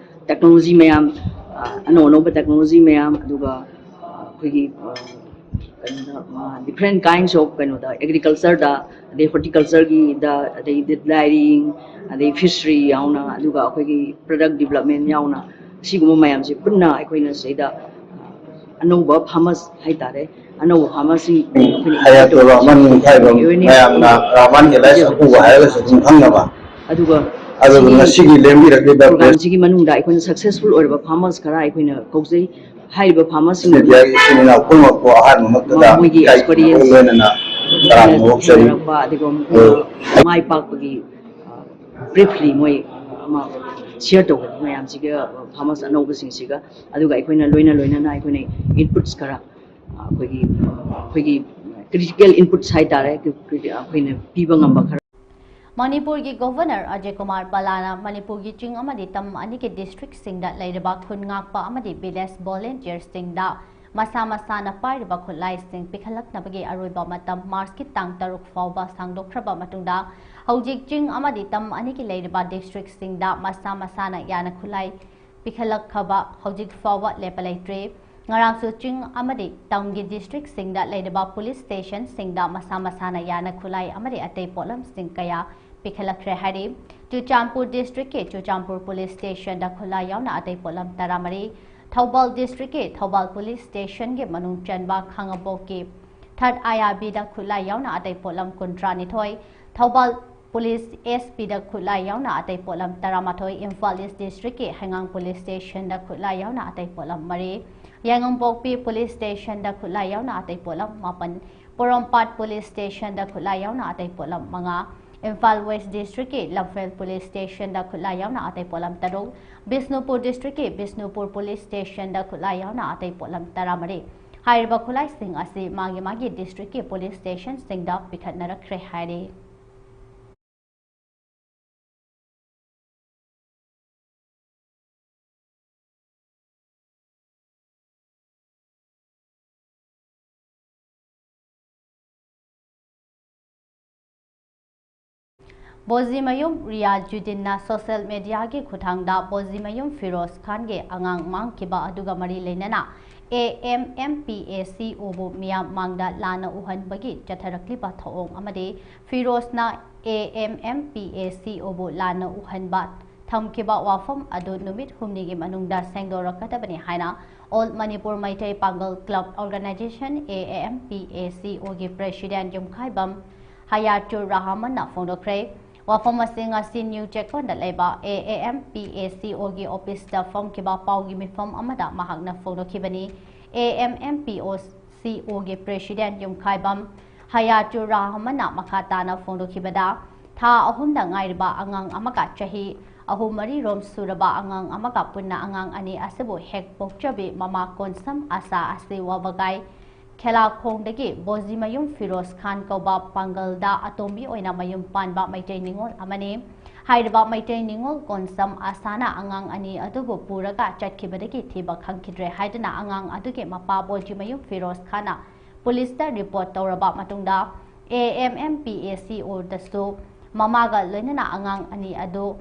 ꯇꯦꯛꯅꯣꯂꯣꯖꯤ ꯃꯌꯥꯝ, ꯑ, ꯑꯅꯧ ꯑꯅꯧꯕ ꯇꯦꯛꯅꯣꯂꯣꯖꯤ ꯃꯌꯥꯝ, ꯑꯗꯨꯒ, ꯑ, ꯑꯩꯈꯣꯏꯒꯤ, ꯑ, ꯀꯩꯅꯣꯗ, ꯑ, different kinds of ꯀꯩꯅꯣꯗ, ꯑꯦꯒ꯭ꯔꯤꯀꯜꯆꯔꯗ, ꯑꯗꯩ ꯍꯣꯔꯇꯤꯀꯜꯆꯔꯒꯤꯗ, ꯑꯗꯩꯗꯤ ꯗꯥꯏꯔꯤꯡ, ꯑꯗꯩ ꯐꯤꯁꯔꯤ ꯌꯥꯎꯅ, ꯑꯗꯨꯒ ꯑꯩꯈꯣꯏꯒꯤ ꯄ꯭ꯔꯗꯛ ꯗꯤꯕꯂꯞꯃꯦꯟ ꯌꯥꯎꯅ, ꯁꯤꯒꯨꯝꯕ ꯃꯌꯥꯝꯁꯦ ꯄꯨꯟꯅ ꯑꯩꯈꯣꯏꯅ ꯁꯤꯗ, ꯑ, ꯑꯅꯧꯕ ꯐꯥꯔꯃꯔꯁ ꯍꯥꯏꯇꯥꯔꯦ, ꯑꯅꯧꯕ ꯐꯥꯔꯃꯔꯁꯤꯡ ꯑꯩꯈꯣꯏꯅ ꯍꯌꯥꯇꯣ ꯔꯍꯃꯟ ꯅꯤꯡꯈꯥꯏꯕꯝ ꯑꯦꯋꯦꯔꯅꯦꯁ ꯃꯌꯥꯝꯅ ꯄꯤꯖꯕ ꯔꯍꯃꯟ ꯑꯦꯂꯥꯏꯟꯁ ꯍꯥꯏꯖꯕ ꯑꯄꯨꯕ ꯍꯥꯏꯔꯒꯁꯨ ꯑꯗꯨꯝ ꯈꯪꯅꯕ꯫ ꯑꯗꯨꯒ ꯑꯗꯨꯒ ꯁꯤꯒꯤ ꯉꯁꯤꯒꯤ ꯂꯦꯡꯕꯤꯔꯛꯂꯤꯕ ꯄ꯭ꯔꯣꯒ꯭ꯔꯥꯝꯁꯤꯒꯤ ꯃꯅꯨꯡꯗ ꯑꯩꯈꯣꯏꯅ ꯁꯛꯁꯦꯁꯐꯨꯜ ꯑꯣꯏꯔꯕ ꯐꯥꯔꯃꯔꯁ ꯈꯔ ꯑꯩꯈꯣꯏꯅ ꯀꯧꯖꯩ꯫ ꯍꯥꯏꯔꯤꯕ ꯐꯥꯔꯃꯔꯁꯤꯡ ꯑꯗꯨ ꯃꯦꯗꯤꯌꯥꯒꯤ ꯏꯆꯤꯟ ꯏꯅꯥꯎ ꯄꯨꯝꯅꯃꯛꯄꯨ ꯑꯍꯥꯟꯕꯃꯛꯇꯗ ꯃꯈꯣꯏꯒꯤ ꯏꯀꯥꯏ ꯈꯨꯝꯅꯕꯒ ꯑꯦꯛꯁꯄꯤꯔꯤꯌꯦꯟꯁ ꯂꯣꯏꯅꯅ ꯇꯔꯥꯝꯅ ꯑꯣꯛꯆꯔꯤ꯫ ꯊꯦꯡꯅꯔꯛꯄ, ꯑꯗꯨꯒ ꯃꯈꯣꯏꯅ ꯑꯗꯨ ꯃꯥꯏ ꯄꯥꯛꯄꯒꯤ, ꯑ, ꯕ꯭ꯔꯤꯐꯂꯤ ꯃꯣꯏ ꯑꯃ ꯁꯤꯌꯔ ꯇꯧꯒꯅꯤ ꯃꯌꯥꯝꯁꯤꯒ, ꯐꯥꯔꯃꯔꯁ ꯑꯅꯧꯕꯁꯤꯡꯁꯤꯒ꯫ ꯑꯗꯨꯒ ꯑꯩꯈꯣꯏꯅ ꯂꯣꯏꯅ ꯂꯣꯏꯅꯅ ꯑꯩꯈꯣꯏꯅ ꯏꯟꯄꯨꯠꯁ ꯈꯔ, ꯑ, ꯑꯩꯈꯣꯏꯒꯤ, ꯑ, ꯑꯩꯈꯣꯏꯒꯤ ꯀ꯭ꯔꯤꯇꯤꯀꯦꯜ ꯏꯟꯄꯨꯠꯁ ꯍꯥꯏꯇꯥꯔꯦ, ꯀ꯭ꯔꯤ-, ꯀ꯭ꯔꯤ-, ꯑꯩꯈꯣꯏꯅ ꯄꯤꯕ ꯉꯝꯕ ꯈꯔ꯫ ꯃꯅꯤꯄꯨꯔꯒꯤ ꯒꯣꯚꯔꯅꯔ ꯑꯖꯌ ꯀꯨꯃꯥꯔ ꯄꯂꯥꯅ ꯃꯅꯤꯄꯨꯔꯒꯤ ꯆꯤꯡ ꯑꯃꯗꯤ ꯇꯝ ꯑꯅꯤꯒꯤ ꯗꯤꯁꯇ꯭ꯔꯤꯛꯁꯤꯡꯗ ꯂꯩꯔꯤꯕ ꯈꯨꯟ ꯉꯥꯛꯄ ꯑꯃꯗꯤ ꯚꯤꯂꯦꯖ ꯚꯣꯂꯨꯟꯇꯤꯌꯔꯁꯤꯡꯗ ꯃꯁꯥ ꯃꯁꯥꯅ ꯄꯥꯏꯔꯤꯕ ꯈꯨꯠꯂꯥꯏꯁꯤꯡ ꯄꯤꯈꯠꯂꯛꯅꯕꯒꯤ ꯑꯔꯣꯏꯕ ꯃꯇꯝ ꯃꯥꯔꯆꯀꯤ ꯇꯥꯡ ꯇꯔꯨꯛ ꯐꯥꯎꯕ ꯁꯥꯡꯗꯣꯛꯈ꯭ꯔꯕ ꯃꯇꯨꯡꯗ, ꯍꯧꯖꯤꯛ ꯆꯤꯡ ꯑꯃꯗꯤ ꯇꯝ ꯑꯅꯤꯒꯤ ꯂꯩꯔꯤꯕ ꯗꯤꯁꯇ꯭ꯔꯤꯛꯁꯤꯡꯗ ꯃꯁꯥ ꯃꯁꯥꯅ ꯌꯥꯅ ꯈꯨꯠꯂꯥꯏ ꯄꯤꯈꯠꯂꯛꯈꯕ ꯍꯧꯖꯤꯛ ꯐꯥꯎꯕ ꯂꯦꯞꯄ ꯂꯩꯇ꯭ꯔꯤ꯫ ꯉꯔꯥꯡꯁꯨ ꯆꯤꯡ ꯑꯃꯗꯤ ꯇꯝꯒꯤ ꯗꯤꯁꯇ꯭ꯔꯤꯛꯁꯤꯡꯗ ꯂꯩꯔꯤꯕ ꯄꯨꯂꯤꯁ ꯁ꯭ꯇꯦꯁꯟꯁꯤꯡꯗ ꯃꯁꯥ ꯃꯁꯥꯅ ꯌꯥꯅ ꯈꯨꯠꯂꯥꯏ ꯑꯃꯗꯤ ꯑꯇꯩ ꯄꯣꯠꯂꯝꯁꯤꯡ ꯀꯌꯥ ꯄꯤꯈꯠꯂꯛꯈ꯭ꯔꯦ ꯍꯥꯏꯔꯤ꯫ ꯆꯨꯔꯆꯥꯟꯄꯨꯔ ꯗꯤꯁꯇ꯭ꯔꯤꯛꯀꯤ ꯆꯨꯔꯆꯥꯟꯄꯨꯔ ꯄꯨꯂꯤꯁ ꯁ꯭ꯇꯦꯁꯟꯗ ꯈꯨꯠꯂꯥꯏ ꯌꯥꯎꯅ ꯑꯇꯩ ꯄꯣꯠꯂꯝ ꯇꯔꯥꯃꯔꯤ, ꯊꯧꯕꯥꯜ ꯗꯤꯁꯇ꯭ꯔꯤꯛꯀꯤ ꯊꯧꯕꯥꯜ ꯄꯨꯂꯤꯁ ꯁ꯭ꯇꯦꯁꯟꯒꯤ ꯃꯅꯨꯡ ꯆꯟꯕ ꯈꯥꯉꯕꯣꯛꯀꯤ ꯊꯥꯔꯠ ꯑꯥꯏ ꯑꯥꯔ ꯕꯤꯗ ꯈꯨꯠꯂꯥꯏ ꯌꯥꯎꯅ ꯑꯇꯩ ꯄꯣꯠꯂꯝ ꯀꯨꯟꯊ꯭ꯔꯥꯅꯤꯊꯣꯏ, ꯊꯧꯕꯥꯜ ꯄꯨꯂꯤꯁ ꯑꯦꯁ ꯄꯤꯗ ꯈꯨꯠꯂꯥꯏ ꯌꯥꯎꯅ ꯑꯇꯩ ꯄꯣꯠꯂꯝ ꯇꯔꯥꯃꯥꯊꯣꯏ, ꯏꯝꯐꯥꯜ ꯏꯁ ꯗꯤꯁꯇ꯭ꯔꯤꯛꯀꯤ ꯍꯩꯉꯥꯡ ꯄꯨꯂꯤꯁ ꯁ꯭ꯇꯦꯁꯟꯗ ꯈꯨꯠꯂꯥꯏ ꯌꯥꯎꯅ ꯑꯇꯩ ꯄꯣꯠꯂꯝ ꯃꯔꯤ, ꯌꯥꯏꯉꯪꯄꯣꯛꯄꯤ ꯄꯨꯂꯤꯁ ꯁ꯭ꯇꯦꯁꯟꯗ ꯈꯨꯠꯂꯥꯏ ꯌꯥꯎꯅ ꯑꯇꯩ ꯄꯣꯠꯂꯝ ꯃꯥꯄꯟ, ꯄꯣꯔꯣꯝꯄꯥꯠ ꯄꯨꯂꯤꯁ ꯁ꯭ꯇꯦꯁꯟꯗ ꯈꯨꯠꯂꯥꯏ ꯌꯥꯎꯅ ꯑꯇꯩ ꯄꯣꯠꯂꯝ ꯃꯉꯥ, ꯏꯝꯐꯥꯜ ꯋꯦꯁ ꯗꯤꯁꯇ꯭ꯔꯤꯛꯀꯤ ꯂꯝꯐꯦꯜ ꯄꯨꯂꯤꯁ ꯁ꯭ꯇꯦꯁꯟꯗ ꯈꯨꯠꯂꯥꯏ ꯌꯥꯎꯅ ꯑꯇꯩ ꯄꯣꯠꯂꯝ ꯇꯔꯨꯛ, ꯕꯤꯁꯅꯨꯄꯨꯔ ꯗꯤꯁꯇ꯭ꯔꯤꯛꯀꯤ ꯕꯤꯁꯅꯨꯄꯨꯔ ꯄꯨꯂꯤꯁ ꯁ꯭ꯇꯦꯁꯟꯗ ꯈꯨꯠꯂꯥꯏ ꯌꯥꯎꯅ ꯑꯇꯩ ꯄꯣꯠꯂꯝ ꯇꯔꯥꯃꯔꯤ꯫ ꯍꯥꯏꯔꯤꯕ ꯈꯨꯠꯂꯥꯏꯁꯤꯡ ꯑꯁꯤ ꯃꯥꯒꯤ ꯃꯥꯒꯤ ꯗꯤꯁꯇ꯭ꯔꯤꯛꯀꯤ ꯄꯨꯂꯤꯁ ꯁ꯭ꯇꯦꯁꯟꯁꯤꯡꯗ ꯄꯤꯈꯠꯅꯔꯛꯈ꯭ꯔꯦ ꯍꯥꯏꯔꯤ꯫ ꯕꯣꯖꯤꯃꯌꯨꯝ ꯔꯤꯌꯥꯖꯨꯗꯤꯟꯅ ꯁꯣꯁꯤꯌꯦꯜ ꯃꯦꯗꯤꯌꯥꯒꯤ ꯈꯨꯠꯊꯥꯡꯗ ꯕꯣꯖꯤꯃꯌꯨꯝ ꯐꯤꯔꯣꯖ ꯈꯥꯟꯒꯤ ꯑꯉꯥꯡ ꯃꯥꯡꯈꯤꯕ ꯑꯗꯨꯒ ꯃꯔꯤ ꯂꯩꯅꯅ ꯑꯦ ꯑꯦꯝ ꯑꯦꯝ ꯄꯤ ꯑꯦ ꯁꯤ ꯑꯣꯕꯨ ꯃꯤꯌꯥꯝ ꯃꯥꯡꯗ ꯂꯥꯟꯅ ꯎꯍꯟꯕꯒꯤ ꯆꯠꯊꯔꯛꯂꯤꯕ ꯊꯧꯑꯣꯡ ꯑꯃꯗꯤ ꯐꯤꯔꯣꯖꯅ ꯑꯦ ꯑꯦꯝ ꯑꯦꯝ ꯄꯤ ꯑꯦ ꯁꯤ ꯑꯣꯕꯨ ꯂꯥꯟꯅ ꯎꯍꯟꯕ ꯊꯝꯈꯤꯕ ꯋꯥꯐꯝ ꯑꯗꯨ ꯅꯨꯃꯤꯠ ꯍꯨꯝꯅꯤꯒꯤ ꯃꯅꯨꯡꯗ ꯁꯦꯡꯗꯣꯔꯛꯀꯗꯕꯅꯤ ꯍꯥꯏꯅ All Manipur Meitei Pangal Club Organization, A A M P A C O ꯒꯤ ꯄ꯭ꯔꯦꯁꯤꯗꯦꯟꯠ ꯌꯨꯝꯈꯥꯏꯕꯝ ꯍꯌꯥꯇꯨꯔ ꯔꯍꯃꯟꯅ ꯐꯣꯡꯗꯣꯛꯈ꯭ꯔꯦ꯫ ꯋꯥꯐꯝ ꯑꯁꯤ ꯉꯁꯤ ꯅ꯭ꯌꯨ ꯆꯦꯛꯀꯣꯟꯗ ꯂꯩꯕ A A M P A C O ꯒꯤ ꯑꯣꯐꯤꯁꯇ ꯐꯝꯈꯤꯕ ꯄꯥꯎꯒꯤ ꯃꯤꯐꯝ ꯑꯃꯗ ꯃꯍꯥꯛꯅ ꯐꯣꯡꯗꯣꯛꯈꯤꯕꯅꯤ꯫ A M M P O C O ꯒꯤ ꯄ꯭ꯔꯦꯁꯤꯗꯦꯟꯠ ꯌꯨꯝꯈꯥꯏꯕꯝ ꯍꯌꯥꯇꯨꯔ ꯔꯍꯃꯟꯅ ꯃꯈꯥ ꯇꯥꯅ ꯐꯣꯡꯗꯣꯛꯈꯤꯕꯗ, ꯊꯥ ꯑꯍꯨꯝꯗ ꯉꯥꯏꯔꯤꯕ ꯑꯉꯥꯡ ꯑꯃꯒ ꯆꯍꯤ ꯑꯍꯨꯝ ꯃꯔꯤ ꯔꯣꯝ ꯁꯨꯔꯕ ꯑꯉꯥꯡ ꯑꯃꯒ ꯄꯨꯟꯅ ꯑꯉꯥꯡ ꯑꯅꯤ ꯑꯁꯤꯕꯨ ꯍꯦꯛ ꯄꯣꯛꯆꯕꯤ ꯃꯃꯥ ꯀꯣꯟꯁꯝ ꯑꯁꯥ ꯑꯁꯤ ꯋꯥꯕꯒꯥꯏ ꯈꯦꯂꯥꯈꯣꯡꯗꯒꯤ ꯕꯣꯖꯤꯃꯌꯨꯝ ꯐꯤꯔꯣꯖ ꯈꯥꯟ ꯀꯧꯕ ꯄꯥꯡꯒꯜꯗ ꯑꯇꯣꯝꯕꯤ ꯑꯣꯏꯅ ꯃꯌꯨꯝ ꯄꯥꯟꯕ ꯃꯩꯇꯩ ꯅꯤꯉꯣꯜ ꯑꯃꯅꯤ꯫ ꯍꯥꯏꯔꯤꯕ ꯃꯩꯇꯩ ꯅꯤꯉꯣꯜ ꯀꯣꯟꯁꯝ ꯑꯁꯥꯅ ꯑꯉꯥꯡ ꯑꯅꯤ ꯑꯗꯨꯕꯨ ꯄꯨꯔꯒ ꯆꯠꯈꯤꯕꯗꯒꯤ ꯊꯤꯕ ꯈꯪꯈꯤꯗ꯭ꯔꯦ ꯍꯥꯏꯗꯨꯅ ꯑꯉꯥꯡ ꯑꯗꯨꯒꯤ ꯃꯄꯥ ꯕꯣꯖꯤꯃꯌꯨꯝ ꯐꯤꯔꯣꯖ ꯈꯥꯟꯅ ꯄꯨꯂꯤꯁꯇ ꯔꯤꯄꯣꯔꯠ ꯇꯧꯔꯕ ꯃꯇꯨꯡꯗ, A M M P A C O ꯗꯁꯨ ꯃꯃꯥꯒ ꯂꯣꯏꯅꯅ ꯑꯉꯥꯡ ꯑꯅꯤ ꯑꯗꯨ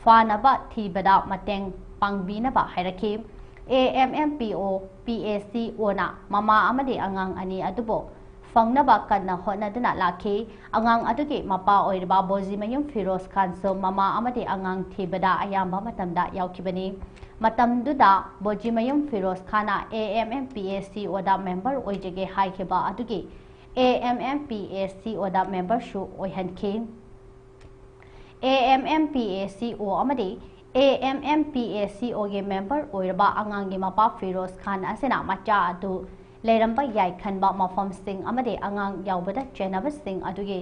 ꯐꯥꯅꯕ ꯊꯤꯕꯗ ꯃꯇꯦꯡ ꯄꯥꯡꯕꯤꯅꯕ ꯍꯥꯏꯔꯛꯈꯤ꯫ A M M P O P A C O ꯅ ꯃꯃꯥ ꯑꯃꯗꯤ ꯑꯉꯥꯡ ꯑꯅꯤ ꯑꯗꯨꯕꯨ ꯐꯪꯅꯕ ꯀꯟꯅ ꯍꯣꯠꯅꯗꯨꯅ ꯂꯥꯛꯈꯤ꯫ ꯑꯉꯥꯡ ꯑꯗꯨꯒꯤ ꯃꯄꯥ ꯑꯣꯏꯔꯤꯕ ꯕꯣꯖꯤꯃꯌꯨꯝ ꯐꯤꯔꯣꯖ ꯈꯥꯟꯁꯨ ꯃꯃꯥ ꯑꯃꯗꯤ ꯑꯉꯥꯡ ꯊꯤꯕꯗ ꯑꯌꯥꯝꯕ ꯃꯇꯝꯗ ꯌꯥꯎꯈꯤꯕꯅꯤ꯫ ꯃꯇꯝꯗꯨꯗ ꯕꯣꯖꯤꯃꯌꯨꯝ ꯐꯤꯔꯣꯖ ꯈꯥꯟꯅ A M M P A C O ꯗ ꯃꯦꯝꯕꯔ ꯑꯣꯏꯖꯒꯦ ꯍꯥꯏꯈꯤꯕ ꯑꯗꯨꯒꯤ A M M P A C O ꯗ ꯃꯦꯝꯕꯔꯁꯨ ꯑꯣꯏꯍꯟꯈꯤ꯫ A M M P A C O ꯑꯃꯗꯤ A M M P A C O ꯒꯤ ꯃꯦꯝꯕꯔ ꯑꯣꯏꯔꯕ ꯑꯉꯥꯡꯒꯤ ꯃꯄꯥ ꯐꯤꯔꯣꯖ ꯈꯥꯟ ꯑꯁꯤꯅ ꯃꯆꯥ ꯑꯗꯨ ꯂꯩꯔꯝꯕ ꯌꯥꯏ ꯈꯟꯕ ꯃꯐꯝꯁꯤꯡ ꯑꯃꯗꯤ ꯑꯉꯥꯡ ꯌꯥꯎꯕꯗ ꯆꯦꯟꯅꯕꯁꯤꯡ ꯑꯗꯨꯒꯤ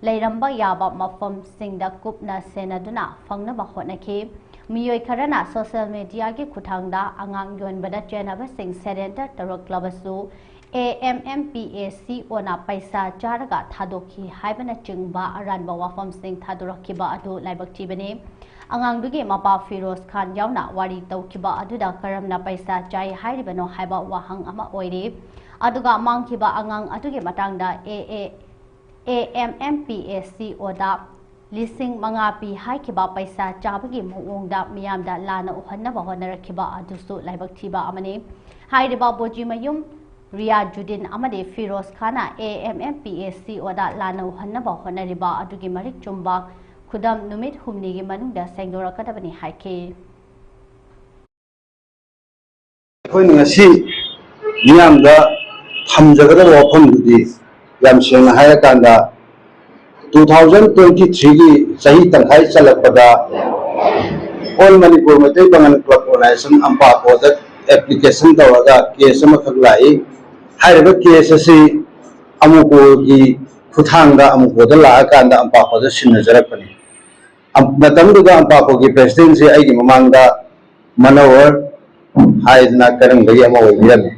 ꯂꯩꯔꯝꯕ ꯌꯥꯕ ꯃꯐꯝꯁꯤꯡꯗ ꯀꯨꯞꯅ ꯁꯦꯟꯅꯗꯨꯅ ꯐꯪꯅꯕ ꯍꯣꯠꯅꯈꯤ꯫ ꯃꯤꯑꯣꯏ ꯈꯔꯅ ꯁꯣꯁꯤꯌꯦꯜ ꯃꯦꯗꯤꯌꯥꯒꯤ ꯈꯨꯠꯊꯥꯡꯗ ꯑꯉꯥꯡ ꯌꯣꯟꯕꯗ ꯆꯦꯟꯅꯕꯁꯤꯡ surrender ꯇꯧꯔꯛꯂꯕꯁꯨ, A M M P A C O ꯅ ꯄꯩꯁꯥ ꯆꯥꯔꯒ ꯊꯥꯗꯣꯛꯈꯤ ꯍꯥꯏꯕꯅꯆꯤꯡꯕ ꯑꯔꯥꯟꯕ ꯋꯥꯐꯝꯁꯤꯡ ꯊꯥꯗꯣꯔꯛꯈꯤꯕ ꯑꯗꯨ ꯂꯥꯏꯕꯛ ꯊꯤꯕꯅꯤ꯫ ꯑꯉꯥꯡꯗꯨꯒꯤ ꯃꯄꯥ ꯐꯤꯔꯣꯖ ꯈꯥꯟ ꯌꯥꯎꯅ ꯋꯥꯔꯤ ꯇꯧꯈꯤꯕ ꯑꯗꯨꯗ ꯀꯔꯝꯅ ꯄꯩꯁꯥ ꯆꯥꯏ ꯍꯥꯏꯔꯤꯕꯅꯣ ꯍꯥꯏꯕ ꯋꯥꯍꯪ ꯑꯃ ꯑꯣꯏꯔꯤ꯫ ꯑꯗꯨꯒ ꯃꯥꯡꯈꯤꯕ ꯑꯉꯥꯡ ꯑꯗꯨꯒꯤ ꯃꯇꯥꯡꯗ A A, A M M P A C O ꯗ ꯂꯤꯁꯤꯡ ꯃꯉꯥ ꯄꯤ ꯍꯥꯏꯈꯤꯕ ꯄꯩꯁꯥ ꯆꯥꯕꯒꯤ ꯃꯑꯣꯡꯗ ꯃꯤꯌꯥꯝꯗ ꯂꯥꯟꯅ ꯎꯍꯟꯅꯕ ꯍꯣꯠꯅꯔꯛꯈꯤꯕ ꯑꯗꯨꯁꯨ ꯂꯥꯏꯕꯛ ꯊꯤꯕ ꯑꯃꯅꯤ꯫ ꯍꯥꯏꯔꯤꯕ ꯕꯣꯖꯤꯃꯌꯨꯝ ꯔꯤꯌꯥꯖꯨꯗꯤꯟ ꯑꯃꯗꯤ ꯐꯤꯔꯣꯖ ꯈꯥꯟꯅ ꯑꯦ ꯑꯦꯝ ꯑꯦꯝ ꯄꯤ ꯑꯦ ꯁꯤ ꯑꯣꯗ ꯂꯥꯟꯅ ꯎꯍꯟꯅꯕ ꯍꯣꯠꯅꯔꯤꯕ ꯑꯗꯨꯒꯤ ꯃꯔꯤꯛ ꯆꯨꯝꯕ ꯈꯨꯗꯝ ꯅꯨꯃꯤꯠ ꯍꯨꯝꯅꯤꯒꯤ ꯃꯅꯨꯡꯗ ꯁꯦꯡꯗꯣꯔꯛꯀꯗꯕꯅꯤ ꯍꯥꯏꯈꯤ꯫ ꯑꯩꯈꯣꯏꯅ ꯉꯁꯤ ꯃꯤꯌꯥꯝꯗ ꯊꯝꯖꯒꯗꯕ ꯋꯥꯐꯝꯗꯨꯗꯤ, ꯌꯥꯝ ꯁꯦꯡꯅ ꯍꯥꯏꯔꯀꯥꯟꯗ, two thousand twenty three ꯒꯤ ꯆꯍꯤ ꯇꯪꯈꯥꯏ ꯆꯜꯂꯛꯄꯗ All Manipur Meitei Pangal Club Organisation ꯑꯝꯄꯥꯀꯣꯗ application ꯇꯧꯔꯒ case ꯑꯃꯈꯛ ꯂꯥꯛꯏ꯫ ꯍꯥꯏꯔꯤꯕ case ꯑꯁꯤ ꯑꯃꯨꯀꯣꯒꯤ ꯈꯨꯠꯊꯥꯡꯗ ꯑꯃꯨꯀꯣꯗ ꯂꯥꯛꯑꯀꯥꯟꯗ ꯑꯝꯄꯥꯀꯣꯗ ꯁꯤꯟꯅꯖꯔꯛꯄꯅꯤ꯫ ꯃꯇꯝꯗꯨꯗ ꯑꯝꯄꯥꯀꯣꯒꯤ president ꯁꯤ ꯑꯩꯒꯤ ꯃꯃꯥꯡꯗ ꯃꯅꯣꯍꯔ ꯍꯥꯏꯗꯅ ꯀꯔꯪꯗꯒꯤ ꯑꯃ ꯑꯣꯏꯕꯤꯔꯝꯃꯤ꯫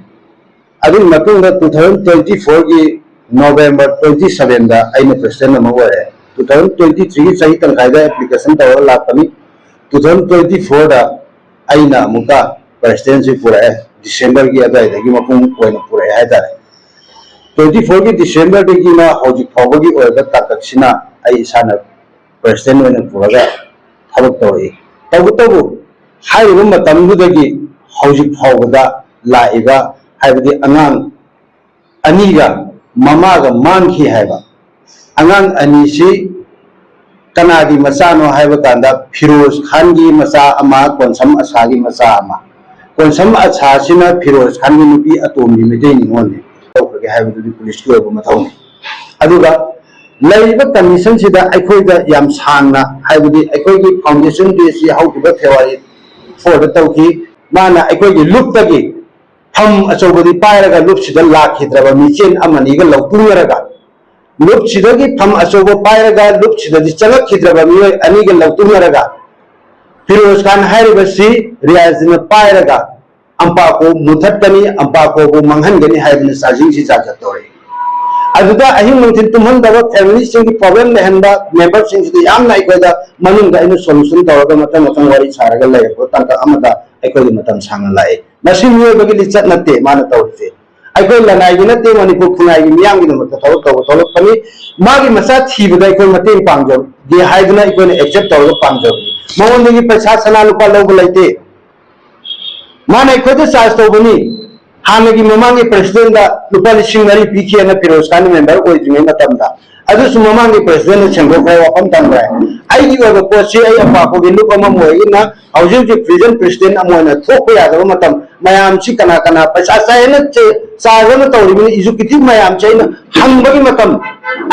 ꯑꯗꯨꯒꯤ ꯃꯇꯨꯡꯗ two thousand twenty four ꯒꯤ November twenty seven ꯗ ꯑꯩꯅ president ꯑꯃ ꯑꯣꯏꯔꯦ꯫ Two thousand twenty three ꯒꯤ ꯆꯍꯤ ꯇꯪꯈꯥꯏꯗ application ꯇꯧꯔꯒ ꯂꯥꯛꯄꯅꯤ꯫ Two thousand twenty four ꯗ ꯑꯩꯅ ꯑꯃꯨꯛꯀ president ꯁꯤ ꯄꯨꯔꯛꯑꯦ꯫ December ꯒꯤ ꯑꯗꯨꯋꯥꯏꯗꯒꯤ ꯃꯄꯨꯡ ꯑꯣꯏꯅ ꯄꯨꯔꯛꯑꯦ ꯍꯥꯏꯇꯥꯔꯦ꯫ Twenty four ꯒꯤ December ꯗꯒꯤꯅ ꯍꯧꯖꯤꯛ ꯐꯥꯎꯕꯒꯤ ꯑꯣꯏꯕ ꯇꯥꯡꯀꯛꯁꯤꯅ ꯑꯩ ꯏꯁꯥꯅ president ꯑꯣꯏꯅ ꯄꯨꯔꯒ ꯊꯕꯛ ꯇꯧꯔꯛꯏ꯫ ꯇꯧꯕꯇꯕꯨ ꯍꯥꯏꯔꯤꯕ ꯃꯇꯝꯗꯨꯗꯒꯤ ꯍꯧꯖꯤꯛ ꯐꯥꯎꯕꯗ ꯂꯥꯛꯏꯕ, ꯍꯥꯏꯕꯗꯤ ꯑꯉꯥꯡ ꯑꯅꯤꯒ ꯃꯃꯥꯒ ꯃꯥꯡꯈꯤ ꯍꯥꯏꯕ ꯑꯉꯥꯡ ꯑꯅꯤꯁꯤ ꯀꯅꯥꯒꯤ ꯃꯆꯥꯅꯣ ꯍꯥꯏꯕ ꯀꯥꯟꯗ, ꯐꯤꯔꯣꯖ ꯈꯥꯟꯒꯤ ꯃꯆꯥ ꯑꯃ, ꯀꯣꯟꯁꯝ ꯑꯁꯥꯒꯤ ꯃꯆꯥ ꯑꯃ꯫ ꯀꯣꯟꯁꯝ ꯑꯁꯥꯁꯤꯅ ꯐꯤꯔꯣꯖ ꯈꯥꯟꯒꯤ ꯅꯨꯄꯤ ꯑꯇꯣꯝꯕꯤ ꯃꯩꯇꯩ ꯅꯤꯉꯣꯜꯅꯤ꯫ ꯇꯧꯈ꯭ꯔꯒꯦ ꯍꯥꯏꯕꯗꯨꯗꯤ police ꯀꯤ ꯑꯣꯏꯕ ꯃꯊꯧꯅꯤ꯫ ꯑꯗꯨꯒ ꯂꯩꯔꯤꯕ condition ꯁꯤꯗ ꯑꯩꯈꯣꯏꯗ ꯌꯥꯝ ꯁꯥꯡꯅ, ꯍꯥꯏꯕꯗꯤ ꯑꯩꯈꯣꯏꯒꯤ foundation day ꯁꯤ ꯍꯧꯈꯤꯕ February four ꯗ ꯇꯧꯈꯤ꯫ ꯃꯥꯅ ꯑꯩꯈꯣꯏꯒꯤ ꯂꯨꯞꯇꯒꯤ ꯐꯝ ꯑꯆꯧꯕꯗꯤ ꯄꯥꯏꯔꯒ ꯂꯨꯞꯁꯤꯗ ꯂꯥꯛꯈꯤꯗ꯭ꯔꯕ ꯃꯤꯆꯦꯟ ꯑꯃꯅꯤꯒ ꯂꯧꯇꯨꯅꯔꯒ, ꯂꯨꯞꯁꯤꯗꯒꯤ ꯐꯝ ꯑꯆꯧꯕ ꯄꯥꯏꯔꯒ ꯂꯨꯞꯁꯤꯗꯗꯤ ꯆꯪꯂꯛꯈꯤꯗ꯭ꯔꯕ ꯃꯤꯑꯣꯏ ꯑꯅꯤꯒ ꯂꯧꯇꯨꯅꯔꯒ, ꯐꯤꯔꯣꯖ ꯈꯥꯟ ꯍꯥꯏꯔꯤꯕꯁꯤ ꯔꯤꯌꯥꯖꯅ ꯄꯥꯏꯔꯒ ꯑꯝꯄꯥꯀꯣ ꯃꯨꯊꯠꯀꯅꯤ, ꯑꯝꯄꯥꯀꯣꯕꯨ ꯃꯥꯡꯍꯟꯒꯅꯤ ꯍꯥꯏꯗꯅ ꯆꯥꯖꯤꯡꯁꯤ ꯖꯥꯠ ꯖꯥꯠ ꯇꯧꯔꯛꯏ꯫ ꯑꯗꯨꯗ ꯑꯍꯤꯡ ꯅꯨꯡꯊꯤꯜ ꯇꯨꯝꯍꯟꯗꯕ, family ꯁꯤꯡꯒꯤ problem ꯂꯩꯍꯟꯕ, member ꯁꯤꯡꯁꯤꯗ ꯌꯥꯝꯅ ꯑꯩꯈꯣꯏꯗ ꯃꯅꯨꯡꯗ ꯑꯩꯅ solution ꯇꯧꯔꯒ ꯃꯊꯪ ꯃꯊꯪ ꯋꯥꯔꯤ ꯁꯥꯔꯒ ꯂꯩꯔꯛꯄ ꯇꯥꯡꯀꯛ ꯑꯃꯗ ꯑꯩꯈꯣꯏꯒꯤ ꯃꯇꯝ ꯁꯥꯡꯅ ꯂꯥꯛꯏ꯫ ꯃꯁꯤ ꯃꯤꯑꯣꯏꯕꯒꯤ ꯂꯤꯆꯠ ꯅꯠꯇꯦ ꯃꯥꯅ ꯇꯧꯔꯤꯁꯦ꯫ ꯑꯩꯈꯣꯏ ꯂꯅꯥꯏꯒꯤ ꯅꯠꯇꯦ, ꯃꯅꯤꯄꯨꯔ ꯈꯨꯟꯅꯥꯏꯒꯤ ꯃꯤꯌꯥꯝꯒꯤꯗꯃꯛꯇ ꯊꯕꯛ ꯇꯧꯕ ꯊꯣꯛꯂꯛꯄꯅꯤ꯫ ꯃꯥꯒꯤ ꯃꯆꯥ ꯊꯤꯕꯗ ꯑꯩꯈꯣꯏ ꯃꯇꯦꯡ ꯄꯥꯡꯖꯒꯦ ꯍꯥꯏꯗꯨꯅ ꯑꯩꯈꯣꯏꯅ accept ꯇꯧꯔꯒ ꯄꯥꯡꯖꯕꯅꯤ꯫ ꯃꯉꯣꯟꯗꯒꯤ ꯄꯩꯁꯥ ꯁꯅꯥ ꯂꯨꯄꯥ ꯂꯧꯕ ꯂꯩꯇꯦ꯫ ꯃꯥꯅ ꯑꯩꯈꯣꯏꯗ charge ꯇꯧꯕꯅꯤ꯫ ꯍꯥꯟꯅꯒꯤ ꯃꯃꯥꯡꯒꯤ presidentꯗ ꯂꯨꯄꯥ ꯂꯤꯁꯤꯡ ꯃꯔꯤ ꯄꯤꯈꯤꯑꯅ ꯐꯤꯔꯣꯖ ꯈꯥꯟ member ꯑꯣꯏꯗ꯭ꯔꯤꯉꯩ ꯃꯇꯝꯗ, ꯑꯗꯨꯁꯨ ꯃꯃꯥꯡꯒꯤ presidentꯅ ꯁꯦꯡꯗꯣꯛꯈ꯭ꯔꯦ, ꯋꯥꯐꯝ ꯊꯝꯈ꯭ꯔꯦ꯫ ꯑꯩꯒꯤ ꯑꯣꯏꯕ ꯄꯣꯠꯁꯤ ꯑꯩ ꯑꯄꯥꯛꯄꯒꯤ ꯂꯨꯞ ꯑꯃ ꯑꯣꯏꯅ ꯍꯧꯖꯤꯛ ꯍꯧꯖꯤꯛ present president ꯑꯃ ꯑꯣꯏꯅ ꯊꯣꯛꯄ ꯌꯥꯗꯕ ꯃꯇꯝ, ꯃꯌꯥꯝꯁꯤ ꯀꯅꯥ ꯀꯅꯥ ꯄꯩꯁꯥ ꯆꯥꯏꯅ charge ꯑꯃ ꯇꯧꯔꯤꯕꯅꯤ, executive ꯃꯌꯥꯝꯁꯦ ꯑꯩꯅ ꯍꯪꯕꯒꯤ ꯃꯇꯝ,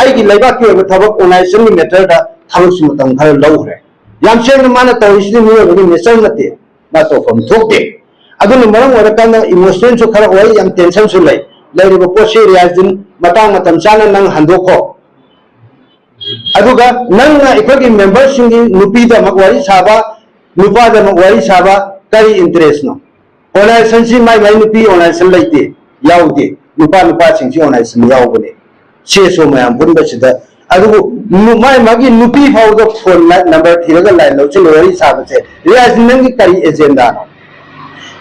ꯑꯩꯒꯤ ꯂꯩꯕꯥꯛꯀꯤ ꯑꯣꯏꯕ ꯊꯕꯛ organizationꯒꯤ matterꯗ ꯊꯕꯛꯁꯤ ꯃꯇꯝ ꯈꯔ ꯂꯧꯈ꯭ꯔꯦ꯫ ꯌꯥꯝ ꯁꯦꯡꯅ ꯃꯥꯅ ꯇꯧꯔꯤꯁꯤꯗꯤ ꯃꯤꯑꯣꯏꯕꯒꯤ nature ꯅꯠꯇꯦ, ꯃꯥ ꯇꯧꯐꯝ ꯊꯣꯛꯇꯦ꯫ ꯑꯗꯨꯅ ꯃꯔꯝ ꯑꯣꯏꯔꯀꯥꯟꯗ emotionalꯁꯨ ꯈꯔ ꯑꯣꯏ, ꯌꯥꯝ tensionꯁꯨ ꯂꯩ꯫ ꯂꯩꯔꯤꯕ ꯄꯣꯠꯁꯤ ꯔꯤꯌꯥꯖꯗꯤꯟ ꯃꯇꯥꯡ ꯃꯇꯝ ꯆꯥꯅ ꯅꯪ ꯍꯟꯗꯣꯛꯈꯣ꯫ ꯑꯗꯨꯒ ꯅꯪꯅ ꯑꯩꯈꯣꯏꯒꯤ memberꯁꯤꯡꯒꯤ ꯅꯨꯄꯤꯗꯃꯛ ꯋꯥꯔꯤ ꯁꯥꯕ, ꯅꯨꯄꯥꯗꯃꯛ ꯋꯥꯔꯤ ꯁꯥꯕ ꯀꯔꯤ interestꯅꯣ? Organizationꯁꯤ ꯃꯥꯏ ꯃꯥꯏ ꯅꯨꯄꯤ organization ꯂꯩꯇꯦ, ꯌꯥꯎꯗꯦ꯫ ꯅꯨꯄꯥ ꯅꯨꯄꯥꯁꯤꯡꯁꯤ organization ꯌꯥꯎꯕꯅꯦ꯫ CSO ꯃꯌꯥꯝ ꯄꯨꯟꯕꯁꯤꯗ꯫ ꯑꯗꯨꯕꯨ ꯅꯨ-, ꯃꯥꯏ ꯃꯥꯒꯤ ꯅꯨꯄꯤ ꯐꯥꯎꯗ phone number ꯊꯤꯔꯒ line ꯂꯧꯁꯤꯜꯂ ꯋꯥꯔꯤ ꯁꯥꯕꯁꯦ, ꯔꯤꯌꯥꯖ, ꯅꯪꯒꯤ ꯀꯔꯤ agendaꯅꯣ?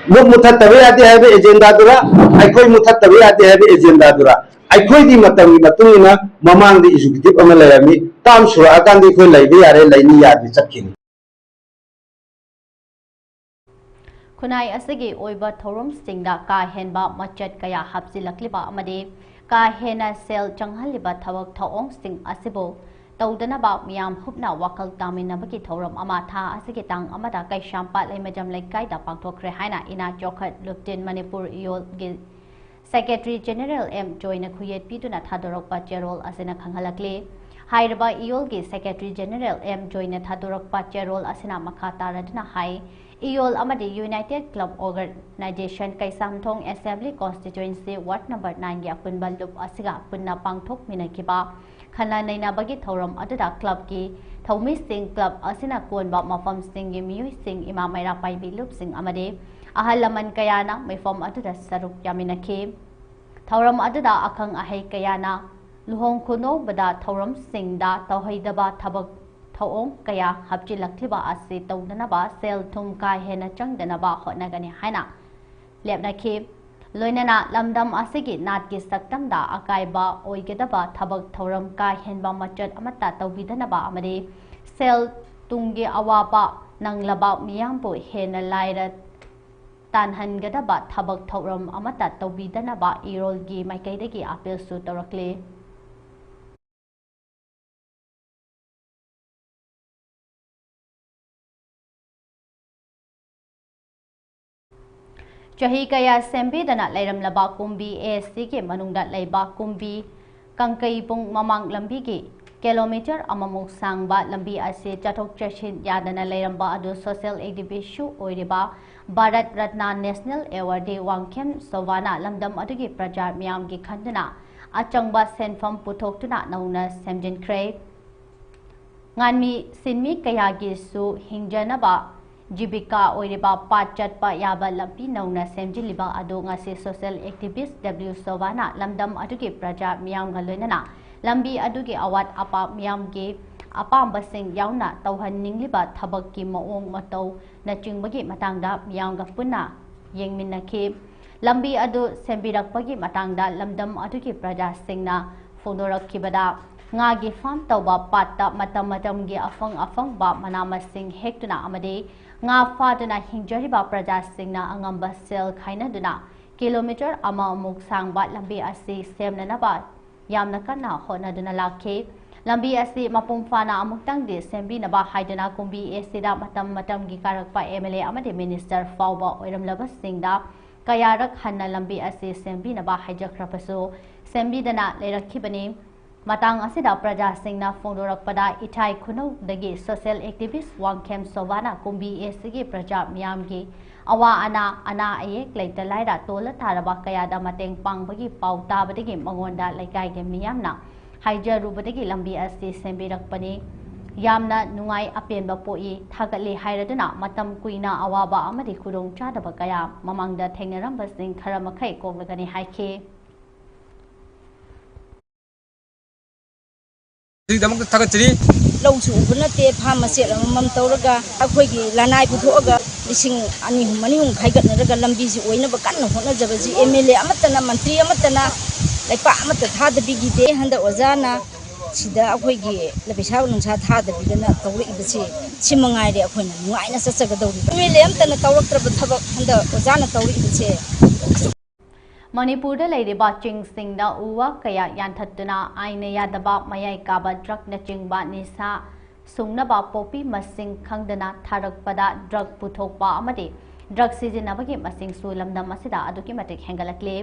ꯃꯨꯛ ꯃꯨꯊꯠꯇꯕ ꯌꯥꯗꯦ ꯍꯥꯏꯕ agendaꯗꯨꯔ, ꯑꯩꯈꯣꯏ ꯃꯨꯊꯠꯇꯕ ꯌꯥꯗꯦ ꯍꯥꯏꯕ agendaꯗꯨꯔ? ꯑꯩꯈꯣꯏꯗꯤ ꯃꯇꯝꯒꯤ ꯃꯇꯨꯡ ꯏꯟꯅ ꯃꯃꯥꯡꯗ executive ꯑꯃ ꯂꯩꯔꯝꯃꯤ, term ꯁꯨꯔꯛꯑꯀꯥꯟꯗ ꯑꯩꯈꯣꯏ ꯂꯩꯕ ꯌꯥꯔꯦ, ꯂꯩꯅꯤ ꯌꯥꯗꯦ ꯆꯠꯈꯤꯅꯤ꯫ ꯈꯨꯟꯅꯥꯏ ꯑꯁꯤꯒꯤ ꯑꯣꯏꯕ ꯊꯧꯔꯝꯁꯤꯡꯗ ꯀꯥ ꯍꯦꯟꯕ ꯃꯆꯠ ꯀꯌꯥ ꯍꯥꯞꯆꯤꯜꯂꯛꯂꯤꯕ ꯑꯃꯗꯤ ꯀꯥ ꯍꯦꯟꯅ ꯁꯦꯜ ꯆꯪꯍꯜꯂꯤꯕ ꯊꯕꯛ ꯊꯧꯑꯣꯡꯁꯤꯡ ꯑꯁꯤꯕꯨ ꯇꯧꯗꯅꯕ ꯃꯤꯌꯥꯝ ꯍꯨꯞꯅ ꯋꯥꯈꯜ ꯇꯥꯃꯤꯟꯅꯕꯒꯤ ꯊꯧꯔꯝ ꯑꯃ ꯊꯥ ꯑꯁꯤꯒꯤ ꯇꯥꯡ ꯑꯃꯗ ꯀꯩꯁꯥꯝꯄꯥꯠ ꯂꯩꯃꯖꯝ ꯂꯩꯀꯥꯏꯗ ꯄꯥꯡꯊꯣꯛꯈ꯭ꯔꯦ ꯍꯥꯏꯅ ꯏꯅꯥ ꯆꯣꯈꯠ ꯂꯨꯞꯇꯤꯟ ꯃꯅꯤꯄꯨꯔ ꯏꯌꯣꯜꯒꯤ Secretary General M ꯖꯣꯏꯅ ꯈꯨꯌꯦꯠ ꯄꯤꯗꯨꯅ ꯊꯥꯗꯣꯔꯛꯄ ꯆꯦꯔꯣꯜ ꯑꯁꯤꯅ ꯈꯪꯍꯜꯂꯛꯂꯤ꯫ ꯍꯥꯏꯔꯤꯕ ꯏꯌꯣꯜꯒꯤ Secretary General M ꯖꯣꯏꯅ ꯊꯥꯗꯣꯔꯛꯄ ꯆꯦꯔꯣꯜ ꯑꯁꯤꯅ ꯃꯈꯥ ꯇꯥꯔꯗꯨꯅ ꯍꯥꯏ, ꯏꯌꯣꯜ ꯑꯃꯗꯤ United Club Organization Keishamthong Assembly Constituency Ward number nineꯒꯤ ꯑꯄꯨꯟꯕ ꯂꯨꯞ ꯑꯁꯤꯒ ꯄꯨꯟꯅ ꯄꯥꯡꯊꯣꯛꯃꯤꯟꯅꯈꯤꯕ ꯈꯟꯅ ꯅꯩꯅꯕꯒꯤ ꯊꯧꯔꯝ ꯑꯗꯨꯗ clubꯀꯤ ꯊꯧꯃꯤꯁꯤꯡ, club ꯑꯁꯤꯅ ꯀꯣꯟꯕ ꯃꯐꯝꯁꯤꯡꯒꯤ ꯃꯤꯑꯣꯏꯁꯤꯡ, ꯏꯃꯥ ꯃꯩꯔꯥ ꯄꯥꯏꯕꯤ ꯂꯨꯞꯁꯤꯡ ꯑꯃꯗꯤ ꯑꯍꯜ ꯂꯃꯟ ꯀꯌꯥꯅ ꯃꯤꯐꯝ ꯑꯗꯨꯗ ꯁꯔꯨꯛ ꯌꯥꯃꯤꯟꯅꯈꯤ꯫ ꯊꯧꯔꯝ ꯑꯗꯨꯗ ꯑꯈꯪ ꯑꯍꯩ ꯀꯌꯥꯅ ꯂꯨꯍꯣꯡ ꯈꯨꯗꯣꯡꯕꯗ ꯊꯧꯔꯝꯁꯤꯡꯗ ꯇꯧꯍꯩꯗꯕ ꯊꯕꯛ ꯊꯧꯑꯣꯡ ꯀꯌꯥ ꯍꯥꯞꯆꯤꯜꯂꯛꯂꯤꯕ ꯑꯁꯤ ꯇꯧꯗꯅꯕ ꯁꯦꯜ ꯊꯨꯝ ꯀꯥ ꯍꯦꯟꯅ ꯆꯪꯗꯅꯕ ꯍꯣꯠꯅꯒꯅꯤ ꯍꯥꯏꯅ ꯂꯦꯞꯅꯈꯤ꯫ ꯂꯣꯏꯅꯅ ꯂꯝꯗꯝ ꯑꯁꯤꯒꯤ ꯅꯥꯠꯀꯤ ꯁꯛꯇꯝꯗ ꯑꯀꯥꯏꯕ ꯑꯣꯏꯒꯗꯕ ꯊꯕꯛ ꯊꯧꯔꯝ ꯀꯥ ꯍꯦꯟꯕ ꯃꯆꯠ ꯑꯃꯠꯇ ꯇꯧꯕꯤꯗꯅꯕ ꯑꯃꯗꯤ ꯁꯦꯜ ꯇꯨꯡꯒꯤ ꯑꯋꯥꯕ ꯅꯪꯂꯕ ꯃꯤꯌꯥꯝꯕꯨ ꯍꯦꯟꯅ ꯂꯥꯏꯔ ꯇꯥꯟꯍꯟꯒꯗꯕ ꯊꯕꯛ ꯊꯧꯔꯝ ꯑꯃꯠꯇ ꯇꯧꯕꯤꯗꯅꯕ ꯏꯔꯣꯜꯒꯤ ꯃꯥꯏꯀꯩꯗꯒꯤ ꯑꯥꯄꯤꯜꯁꯨ ꯇꯧꯔꯛꯂꯤ꯫ ꯆꯍꯤ ꯀꯌꯥ ꯁꯦꯝꯕꯤꯗꯅ ꯂꯩꯔꯝꯂꯕ ꯀꯨꯝꯕꯤ ꯑꯦ ꯁꯤꯒꯤ ꯃꯅꯨꯡꯗ ꯂꯩꯕ ꯀꯨꯝꯕꯤ ꯀꯪꯀꯩꯕꯨꯡ ꯃꯃꯥꯡ ꯂꯝꯕꯤꯒꯤ ꯀꯤꯂꯣꯃꯤꯇꯔ ꯑꯃꯃꯨꯛ ꯁꯥꯡꯕ ꯂꯝꯕꯤ ꯑꯁꯤ ꯆꯠꯊꯣꯛ ꯆꯠꯁꯤꯟ ꯌꯥꯗꯅ ꯂꯩꯔꯝꯕ ꯑꯗꯨ ꯁꯣꯁꯤꯌꯦꯜ ꯑꯦꯛꯇꯤꯚꯤꯁꯁꯨ ꯑꯣꯏꯔꯤꯕ ꯚꯥꯔꯠ ꯔꯠꯅꯥ ꯅꯦꯁꯅꯦꯜ ꯑꯦꯋꯥꯔꯗꯤ ꯋꯥꯡꯈꯦꯝ ꯁꯣꯚꯥꯅ ꯂꯝꯗꯝ ꯑꯗꯨꯒꯤ ꯄ꯭ꯔꯖꯥ ꯃꯤꯌꯥꯝꯒꯤ ꯈꯟꯗꯨꯅ ꯑꯆꯪꯕ ꯁꯦꯟꯐꯝ ꯄꯨꯊꯣꯛꯇꯨꯅ ꯅꯧꯅ ꯁꯦꯝꯖꯤꯟꯈ꯭ꯔꯦ꯫ ꯉꯥꯟꯃꯤ ꯁꯤꯟꯃꯤ ꯀꯌꯥꯒꯤꯁꯨ ꯍꯤꯡꯖꯅꯕ ꯖꯤꯕꯤꯀꯥ ꯑꯣꯏꯔꯤꯕ ꯄꯥꯠ ꯆꯠꯄ ꯌꯥꯕ ꯂꯝꯕꯤ ꯅꯧꯅ ꯁꯦꯝꯖꯤꯜꯂꯤꯕ ꯑꯗꯨ ꯉꯁꯤ ꯁꯣꯁꯤꯌꯦꯜ ꯑꯦꯛꯇꯤꯚꯤꯁ ꯗꯕ꯭ꯂꯤꯎ ꯁꯣꯚꯥꯅ ꯂꯝꯗꯝ ꯑꯗꯨꯒꯤ ꯄ꯭ꯔꯖꯥ ꯃꯤꯌꯥꯝꯒ ꯂꯣꯏꯅꯅ ꯂꯝꯕꯤ ꯑꯗꯨꯒꯤ ꯑꯋꯥꯠ ꯑꯄꯥ ꯃꯤꯌꯥꯝꯒꯤ ꯑꯄꯥꯝꯕꯁꯤꯡ ꯌꯥꯎꯅ ꯇꯧꯍꯟꯅꯤꯡꯂꯤꯕ ꯊꯕꯛꯀꯤ ꯃꯑꯣꯡ ꯃꯇꯧꯅꯆꯤꯡꯕꯒꯤ ꯃꯇꯥꯡꯗ ꯃꯤꯌꯥꯝꯒ ꯄꯨꯟꯅ ꯌꯦꯡꯃꯤꯟꯅꯈꯤ꯫ ꯂꯝꯕꯤ ꯑꯗꯨ ꯁꯦꯝꯕꯤꯔꯛꯄꯒꯤ ꯃꯇꯥꯡꯗ ꯂꯝꯗꯝ ꯑꯗꯨꯒꯤ ꯄ꯭ꯔꯖꯥꯁꯤꯡꯅ ꯐꯣꯡꯗꯣꯔꯛꯈꯤꯕꯗ, ꯉꯥꯒꯤ ꯐꯥꯔꯝ ꯇꯧꯕ ꯄꯥꯠꯇ ꯃꯇꯝ ꯃꯇꯝꯒꯤ ꯑꯐꯪ ꯑꯐꯪꯕ ꯃꯅꯥ ꯃꯁꯤꯡ ꯍꯦꯛꯇꯨꯅ ꯑꯃꯗꯤ ꯉꯥ ꯐꯥꯗꯨꯅ ꯍꯤꯡꯖꯔꯤꯕ ꯄ꯭ꯔꯖꯥꯁꯤꯡꯅ ꯑꯉꯝꯕ ꯁꯦꯜ ꯈꯥꯏꯅꯗꯨꯅ ꯀꯤꯂꯣꯃꯤꯇꯔ ꯑꯃꯃꯨꯛ ꯁꯥꯡꯕ ꯂꯝꯕꯤ ꯑꯁꯤ ꯁꯦꯝꯅꯅꯕ ꯌꯥꯝꯅ ꯀꯟꯅ ꯍꯣꯠꯅꯗꯨꯅ ꯂꯥꯛꯈꯤ꯫ ꯂꯝꯕꯤ ꯑꯁꯤ ꯃꯄꯨꯡ ꯐꯥꯅ ꯑꯃꯨꯛꯇꯪꯗꯤ ꯁꯦꯝꯕꯤꯅꯕ ꯍꯥꯏꯗꯨꯅ ꯀꯨꯝꯕꯤ ꯑꯦ ꯁꯤꯗ ꯃꯇꯝ ꯃꯇꯝꯒꯤ ꯀꯥꯔꯛꯄ ꯑꯦꯝ ꯑꯦꯜ ꯑꯦ ꯑꯃꯗꯤ ꯃꯤꯅꯤꯁꯇꯔ ꯐꯥꯎꯕ ꯑꯣꯏꯔꯝꯂꯕꯁꯤꯡꯗ ꯀꯌꯥꯔꯛ ꯍꯟꯅ ꯂꯝꯕꯤ ꯑꯁꯤ ꯁꯦꯝꯕꯤꯅꯕ ꯍꯥꯏꯖꯈ꯭ꯔꯕꯁꯨ ꯁꯦꯝꯕꯤꯗꯅ ꯂꯩꯔꯛꯈꯤꯕꯅꯤ꯫ ꯃꯇꯥꯡ ꯑꯁꯤꯗ ꯄ꯭ꯔꯖꯥꯁꯤꯡꯅ ꯐꯣꯡꯗꯣꯔꯛꯄꯗ, ꯏꯊꯥꯏ ꯈꯨꯅꯧꯗꯒꯤ ꯁꯣꯁꯤꯌꯦꯜ ꯑꯦꯛꯇꯤꯚꯤꯁ ꯋꯥꯡꯈꯦꯝ ꯁꯣꯚꯥꯅ ꯀꯨꯝꯕꯤ ꯑꯦ ꯁꯤꯒꯤ ꯄ꯭ꯔꯖꯥ ꯃꯤꯌꯥꯝꯒꯤ ꯑꯋꯥ ꯑꯅꯥ, ꯑꯅꯥ ꯑꯌꯦꯛ, ꯂꯩꯇ ꯂꯥꯏꯔ, ꯇꯣꯜꯂ ꯇꯥꯔꯕ ꯀꯌꯥꯗ ꯃꯇꯦꯡ ꯄꯥꯡꯕꯒꯤ ꯄꯥꯎ ꯇꯥꯕꯗꯒꯤ ꯃꯉꯣꯟꯗ ꯂꯩꯀꯥꯏꯒꯤ ꯃꯤꯌꯥꯝꯅ ꯍꯥꯏꯖꯔꯨꯕꯗꯒꯤ ꯂꯝꯕꯤ ꯑꯁꯤ ꯁꯦꯝꯕꯤꯔꯛꯄꯅꯤ꯫ ꯌꯥꯝꯅ ꯅꯨꯡꯉꯥꯏ, ꯑꯄꯦꯟꯕ ꯄꯣꯛꯏ, ꯊꯥꯒꯠꯂꯤ ꯍꯥꯏꯔꯗꯨꯅ ꯃꯇꯝ ꯀꯨꯏꯅ ꯑꯋꯥꯕ ꯑꯃꯗꯤ ꯈꯨꯗꯣꯡꯆꯥꯗꯕ ꯀꯌꯥ ꯃꯃꯥꯡꯗ ꯊꯦꯡꯅꯔꯝꯕꯁꯤꯡ ꯈꯔ ꯃꯈꯩ ꯀꯣꯛꯂꯒꯅꯤ ꯍꯥꯏꯈꯤ꯫ ꯑꯗꯨꯒꯤꯗꯃꯛꯇ ꯊꯥꯒꯠꯆꯔꯤ꯫ ꯂꯧꯁꯨ ꯎꯕ ꯅꯠꯇꯦ, ꯐꯥꯝ ꯃꯆꯦꯠ ꯑꯃꯃꯝ ꯇꯧꯔꯒ ꯑꯩꯈꯣꯏꯒꯤ ꯂꯅꯥꯏ ꯄꯨꯊꯣꯛꯑꯒ ꯂꯤꯁꯤꯡ ꯑꯅꯤ ꯑꯍꯨꯝ, ꯑꯅꯤ ꯑꯍꯨꯝ ꯈꯥꯏꯒꯠꯅꯔꯒ ꯂꯝꯕꯤꯁꯤ ꯑꯣꯏꯅꯕ ꯀꯟꯅ ꯍꯣꯠꯅꯖꯕꯁꯤ ꯑꯦꯝ ꯑꯦꯜ ꯑꯦ ꯑꯃꯠꯇꯅ, ꯃꯟꯇ꯭ꯔꯤ ꯑꯃꯠꯇꯅ ꯂꯩꯄꯥꯛ ꯑꯃꯠꯇ ꯊꯥꯗꯕꯤꯈꯤꯗꯦ꯫ ꯍꯟꯗꯛ ꯑꯣꯖꯥꯅ ꯁꯤꯗ ꯑꯩꯈꯣꯏꯒꯤ ꯄꯩꯁꯥ ꯅꯨꯡꯁꯥ ꯊꯥꯗꯕꯤꯗꯅ ꯇꯧꯔꯛꯏꯕꯁꯤ, ꯁꯤ ꯃꯉꯥꯏꯔꯦ ꯑꯩꯈꯣꯏꯅ ꯅꯨꯡꯉꯥꯏꯅ ꯆꯠꯆꯒꯗꯧꯔꯤꯕ꯫ ꯑꯦꯝ ꯑꯦꯜ ꯑꯦ ꯑꯃꯠꯇꯅ ꯇꯧꯔꯛꯇ꯭ꯔꯕ ꯊꯕꯛ ꯍꯟꯗꯛ ꯑꯣꯖꯥꯅ ꯇꯧꯔꯛꯏꯕꯁꯦ꯫ ꯃꯅꯤꯄꯨꯔꯗ ꯂꯩꯔꯤꯕ ꯆꯤꯡꯁꯤꯡꯗ ꯎ ꯋꯥ ꯀꯌꯥ ꯌꯥꯟꯊꯠꯇꯨꯅ ꯑꯥꯏꯟꯅ ꯌꯥꯗꯕ ꯃꯌꯥꯏ ꯀꯥꯕ ꯗ꯭ꯔꯒꯅꯆꯤꯡꯕ ꯅꯤꯁꯥ ꯁꯨꯡꯅꯕ ꯄꯣꯄꯤ ꯃꯁꯤꯡ ꯈꯪꯗꯅ ꯊꯥꯔꯛꯄꯗ ꯗ꯭ꯔꯒ ꯄꯨꯊꯣꯛꯄ ꯑꯃꯗꯤ ꯗ꯭ꯔꯒ ꯁꯤꯖꯤꯟꯅꯕꯒꯤ ꯃꯁꯤꯡꯁꯨ ꯂꯝꯗꯝ ꯑꯁꯤꯗ ꯑꯗꯨꯛꯀꯤ ꯃꯇꯤꯛ ꯍꯦꯟꯒꯠꯂꯛꯂꯤ꯫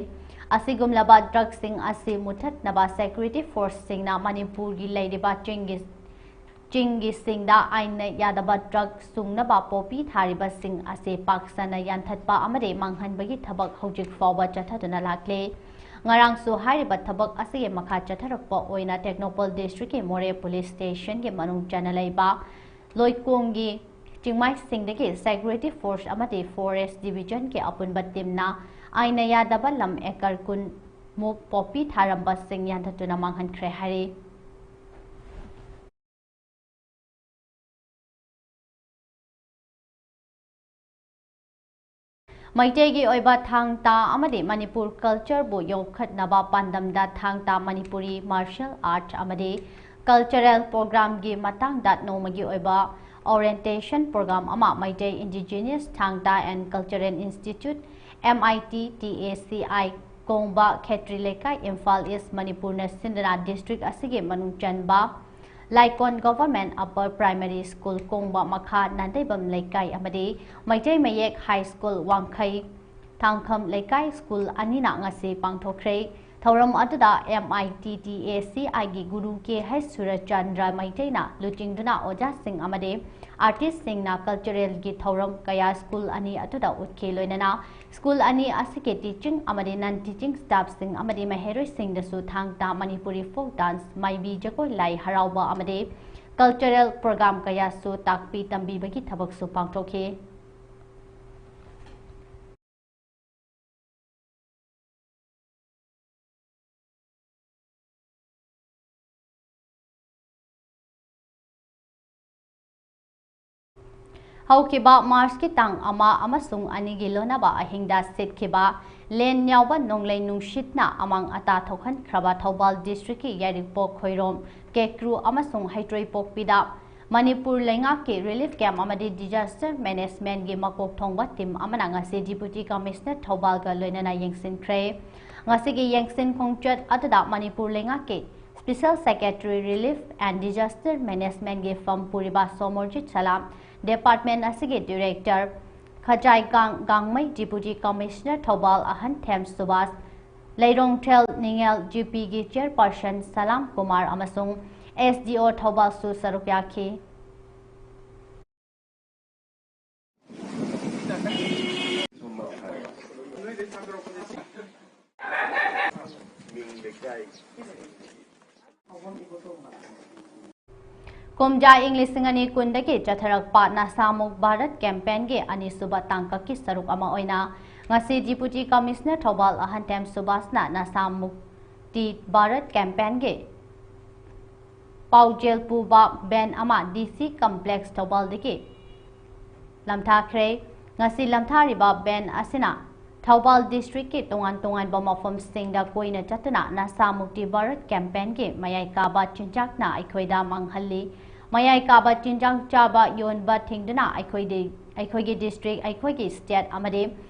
ꯑꯁꯤꯒꯨꯝꯂꯕ ꯗ꯭ꯔꯒꯁꯤꯡ ꯑꯁꯤ ꯃꯨꯊꯠꯅꯕ ꯁꯦꯀ꯭ꯌꯨꯔꯤꯇꯤ ꯐꯣꯔꯁꯁꯤꯡꯅ ꯃꯅꯤꯄꯨꯔꯒꯤ ꯂꯩꯔꯤꯕ ꯆꯤꯡꯒꯤ ꯆꯤꯡꯒꯤꯁꯤꯡꯗ ꯑꯥꯏꯟꯅ ꯌꯥꯗꯕ ꯗ꯭ꯔꯒ ꯁꯨꯡꯅꯕ ꯄꯣꯄꯤ ꯊꯥꯔꯤꯕꯁꯤꯡ ꯑꯁꯤ ꯄꯥꯛ ꯁꯟꯅ ꯌꯥꯟꯊꯠꯄ ꯑꯃꯗꯤ ꯃꯥꯡꯍꯟꯕꯒꯤ ꯊꯕꯛ ꯍꯧꯖꯤꯛ ꯐꯥꯎꯕ ꯆꯠꯊꯗꯨꯅ ꯂꯥꯛꯂꯤ꯫ ꯉꯔꯥꯡꯁꯨ ꯍꯥꯏꯔꯤꯕ ꯊꯕꯛ ꯑꯁꯤꯒꯤ ꯃꯈꯥ ꯆꯠꯊꯔꯛꯄ ꯑꯣꯏꯅ ꯇꯦꯡꯅꯧꯄꯜ ꯗꯤꯁꯇ꯭ꯔꯤꯛꯀꯤ ꯃꯣꯔꯦ ꯄꯨꯂꯤꯁ ꯁ꯭ꯇꯦꯁꯟꯒꯤ ꯃꯅꯨꯡ ꯆꯟꯅ ꯂꯩꯕ ꯂꯣꯏꯀꯣꯡꯒꯤ ꯆꯤꯡꯃꯥꯏꯁꯤꯡꯗꯒꯤ ꯁꯦꯀ꯭ꯌꯨꯔꯤꯇꯤ ꯐꯣꯔꯁ ꯑꯃꯗꯤ ꯐꯣꯔꯦꯁ ꯗꯤꯕꯤꯖꯟꯒꯤ ꯑꯄꯨꯟꯕ ꯇꯤꯝꯅ ꯑꯥꯏꯟꯅ ꯌꯥꯗꯕ ꯂꯝ ꯑꯦꯀꯔ ꯀꯨꯟ ꯃꯨꯛ ꯄꯣꯄꯤ ꯊꯥꯔꯝꯕꯁꯤꯡ ꯌꯥꯟꯊꯠꯇꯨꯅ ꯃꯥꯡꯍꯟꯈ꯭ꯔꯦ ꯍꯥꯏꯔꯤ꯫ ꯃꯩꯇꯩꯒꯤ ꯑꯣꯏꯕ ꯊꯥꯡ ꯇꯥ ꯑꯃꯗꯤ ꯃꯅꯤꯄꯨꯔ ꯀꯜꯆꯔꯕꯨ ꯌꯣꯛꯈꯠꯅꯕ ꯄꯥꯟꯗꯝꯗ ꯊꯥꯡ ꯇꯥ ꯃꯅꯤꯄꯨꯔꯤ ꯃꯥꯔꯁꯤꯌꯦꯜ ꯑꯥꯔꯠ ꯑꯃꯗꯤ ꯀꯜꯆꯔꯦꯜ ꯄ꯭ꯔꯣꯒ꯭ꯔꯥꯝꯒꯤ ꯃꯇꯥꯡꯗ ꯅꯣꯡꯃꯒꯤ ꯑꯣꯏꯕ ꯑꯣꯔꯤꯌꯦꯟꯇꯦꯁꯟ ꯄ꯭ꯔꯣꯒ꯭ꯔꯥꯝ ꯑꯃ Meitei indigenous Thang Ta and cultural institute, M I T T A C I, ꯀꯣꯡꯕ ꯈꯦꯇ꯭ꯔꯤ ꯂꯩꯀꯥꯏ, ꯏꯝꯐꯥꯜ ꯏꯁ, ꯃꯅꯤꯄꯨꯔꯅ ꯁꯤꯟꯗꯨꯅ ꯗꯤꯁꯇ꯭ꯔꯤꯛ ꯑꯁꯤꯒꯤ ꯃꯅꯨꯡ ꯆꯟꯕ ꯂꯥꯏꯀꯣꯟ ꯒꯣꯚꯔꯟꯃꯦꯟꯠ ꯑꯞꯄꯔ ꯄ꯭ꯔꯥꯏꯃꯥꯔꯤ ꯁ꯭ꯀꯨꯜ ꯀꯣꯡꯕ ꯃꯈꯥ ꯅꯥꯟꯗꯩꯕꯝ ꯂꯩꯀꯥꯏ ꯑꯃꯗꯤ ꯃꯩꯇꯩ ꯃꯌꯦꯛ ꯍꯥꯏ ꯁ꯭ꯀꯨꯜ ꯋꯥꯡꯈꯩ ꯊꯥꯡꯈꯝ ꯂꯩꯀꯥꯏ ꯁ꯭ꯀꯨꯜ ꯑꯅꯤꯅ ꯉꯁꯤ ꯄꯥꯡꯊꯣꯛꯈ꯭ꯔꯦ꯫ ꯊꯧꯔꯝ ꯑꯗꯨꯗ M I T T A ꯁꯤ ꯑꯥꯏꯒꯤ ꯒꯨꯔꯨ ꯀꯦ ꯍꯩꯁ ꯁꯨꯔꯆꯟꯗ꯭ꯔ ꯃꯩꯇꯩꯅ ꯂꯨꯆꯤꯡꯗꯨꯅ ꯑꯣꯖꯥꯁꯤꯡ ꯑꯃꯗꯤ ꯑꯥꯔꯇꯤꯁꯁꯤꯡꯅ ꯀꯜꯆꯔꯦꯜꯒꯤ ꯊꯧꯔꯝ ꯀꯌꯥ ꯁ꯭ꯀꯨꯜ ꯑꯅꯤ ꯑꯗꯨꯗ ꯎꯠꯈꯤ꯫ ꯂꯣꯏꯅꯅ ꯁ꯭ꯀꯨꯜ ꯑꯅꯤ ꯑꯁꯤꯒꯤ ꯇꯤꯆꯤꯡ ꯑꯃꯗꯤ ꯅꯟ ꯇꯤꯆꯤꯡ ꯁ꯭ꯇꯥꯐꯁꯤꯡ ꯑꯃꯗꯤ ꯃꯍꯩꯔꯣꯏꯁꯤꯡꯗꯁꯨ ꯊꯥꯡ ꯇꯥ ꯃꯅꯤꯄꯨꯔꯤ ꯐꯣꯛ ꯗꯥꯟꯁ, ꯃꯥꯏꯕꯤ ꯖꯒꯣꯏ, ꯂꯥꯏ ꯍꯔꯥꯎꯕ ꯑꯃꯗꯤ ꯀꯜꯆꯔꯦꯜ ꯄ꯭ꯔꯣꯒ꯭ꯔꯥꯝ ꯀꯌꯥꯁꯨ ꯇꯥꯛꯄꯤ ꯇꯝꯕꯤꯕꯒꯤ ꯊꯕꯛꯁꯨ ꯄꯥꯡꯊꯣꯛꯈꯤ꯫ ꯍꯧꯈꯤꯕ ꯃꯥꯔꯆꯀꯤ ꯇꯥꯡ ꯑꯃ ꯑꯃꯁꯨꯡ ꯑꯅꯤꯒꯤ ꯂꯣꯟꯅꯕ ꯑꯍꯤꯡꯗ ꯁꯤꯠꯈꯤꯕ ꯂꯦꯟ ꯌꯥꯎꯕ ꯅꯣꯡꯂꯩ ꯅꯨꯡꯁꯤꯠꯅ ꯑꯃꯥꯡ ꯑꯇꯥ ꯊꯣꯛꯍꯟꯈ꯭ꯔꯕ ꯊꯧꯕꯥꯜ ꯗꯤꯁꯇ꯭ꯔꯤꯛꯀꯤ ꯌꯥꯏꯔꯤꯄꯣꯛ, ꯈꯣꯏꯔꯣꯝ, ꯀꯦꯀ꯭ꯔꯨ ꯑꯃꯁꯨꯡ ꯍꯩꯇ꯭ꯔꯣꯏꯄꯣꯛꯄꯤꯗ ꯃꯅꯤꯄꯨꯔ ꯂꯩꯉꯥꯛꯀꯤ ꯔꯤꯂꯤꯐ ꯀꯦꯝꯞ ꯑꯃꯗꯤ ꯗꯤꯖꯥꯁꯇꯔ ꯃꯦꯅꯦꯖꯃꯦꯟꯠꯀꯤ ꯃꯀꯣꯛ ꯊꯣꯡꯕ ꯇꯤꯝ ꯑꯃꯅ ꯉꯁꯤ ꯗꯤꯄꯨꯇꯤ ꯀꯃꯤꯁꯅꯔ ꯊꯧꯕꯥꯜꯒ ꯂꯣꯏꯅꯅ ꯌꯦꯡꯁꯤꯟꯈ꯭ꯔꯦ꯫ ꯉꯁꯤꯒꯤ ꯌꯦꯡꯁꯤꯟ ꯈꯣꯡꯆꯠ ꯑꯗꯨꯗ ꯃꯅꯤꯄꯨꯔ ꯂꯩꯉꯥꯛꯀꯤ Special Secretary Relief and Disaster Managementꯀꯤ ꯐꯝ ꯄꯨꯔꯤꯕ ꯁꯣꯃꯣꯔꯖꯤꯠ ꯁꯂꯥꯝ, ꯗꯤꯄꯥꯔꯠꯃꯦꯟꯠ ꯑꯁꯤꯒꯤ ꯗꯤꯔꯦꯛꯇꯔ ꯈꯖꯥꯏ ꯒꯥꯡ-, ꯒꯥꯡꯃꯩ, ꯗꯤꯄꯨꯇꯤ ꯀꯃꯤꯁꯅꯔ ꯊꯧꯕꯥꯜ ꯑꯍꯟꯊꯦꯝ ꯁꯨꯕꯥꯁ, ꯂꯩꯔꯣꯡꯊꯦꯜ ꯅꯤꯡꯉꯦꯜ, ꯖꯤꯄꯤꯒꯤ ꯆꯤꯌꯔꯄꯔꯁꯟ ꯁꯂꯥꯝ ꯀꯨꯃꯥꯔ ꯑꯃꯁꯨꯡ ꯑꯦꯁ ꯗꯤ ꯑꯣ ꯊꯧꯕꯥꯜꯁꯨ ꯁꯔꯨꯛ ꯌꯥꯈꯤ꯫ ꯀꯨꯝꯖꯥ ꯏꯪ ꯂꯤꯁꯤꯡ ꯑꯅꯤ ꯀꯨꯟꯗꯒꯤ ꯆꯠꯊꯔꯛꯄ ꯅꯁꯥꯃꯨꯛ ꯚꯥꯔꯠ ꯀꯦꯝꯄꯦꯟꯒꯤ ꯑꯅꯤꯁꯨꯕ ꯇꯥꯡꯀꯛꯀꯤ ꯁꯔꯨꯛ ꯑꯃ ꯑꯣꯏꯅ ꯉꯁꯤ ꯗꯤꯄꯨꯇꯤ ꯀꯃꯤꯁꯅꯔ ꯊꯧꯕꯥꯜ ꯑꯍꯟꯊꯦꯝ ꯁꯨꯕꯥꯁꯅ ꯅꯁꯥꯃꯨꯛꯇꯤ ꯚꯥꯔꯠ ꯀꯦꯝꯄꯦꯟꯒꯤ ꯄꯥꯎꯖꯦꯜ ꯄꯨꯕ ꯚꯦꯟ ꯑꯃ ꯗꯤ ꯁꯤ ꯀꯝꯄ꯭ꯂꯦꯛꯁ ꯊꯧꯕꯥꯜꯗꯒꯤ ꯂꯝꯊꯥꯈ꯭ꯔꯦ꯫ ꯉꯁꯤ ꯂꯝꯊꯥꯔꯤꯕ ꯚꯦꯟ ꯑꯁꯤꯅ ꯊꯧꯕꯥꯜ ꯗꯤꯁꯇ꯭ꯔꯤꯛꯀꯤ ꯇꯣꯉꯥꯟ ꯇꯣꯉꯥꯟꯕ ꯃꯐꯝꯁꯤꯡꯗ ꯀꯣꯏꯅ ꯆꯠꯇꯨꯅ ꯅꯁꯥ ꯃꯨꯛꯇꯤ ꯚꯥꯔꯠ ꯀꯦꯝꯄꯦꯟꯒꯤ ꯃꯌꯥꯏ ꯀꯥꯕ ꯆꯤꯟꯖꯥꯛꯅ ꯑꯩꯈꯣꯏꯗ ꯃꯥꯡꯍꯜꯂꯤ꯫ ꯃꯌꯥꯏ ꯀꯥꯕ ꯆꯤꯟꯖꯥꯛ ꯆꯥꯕ ꯌꯣꯟꯕ ꯊꯤꯡꯗꯨꯅ ꯑꯩꯈꯣꯏꯗꯤ, ꯑꯩꯈꯣꯏꯒꯤ ꯗꯤꯁꯇ꯭ꯔꯤꯛ, ꯑꯩꯈꯣꯏꯒꯤ ꯁ꯭ꯇꯦꯠ ꯑꯃꯗꯤ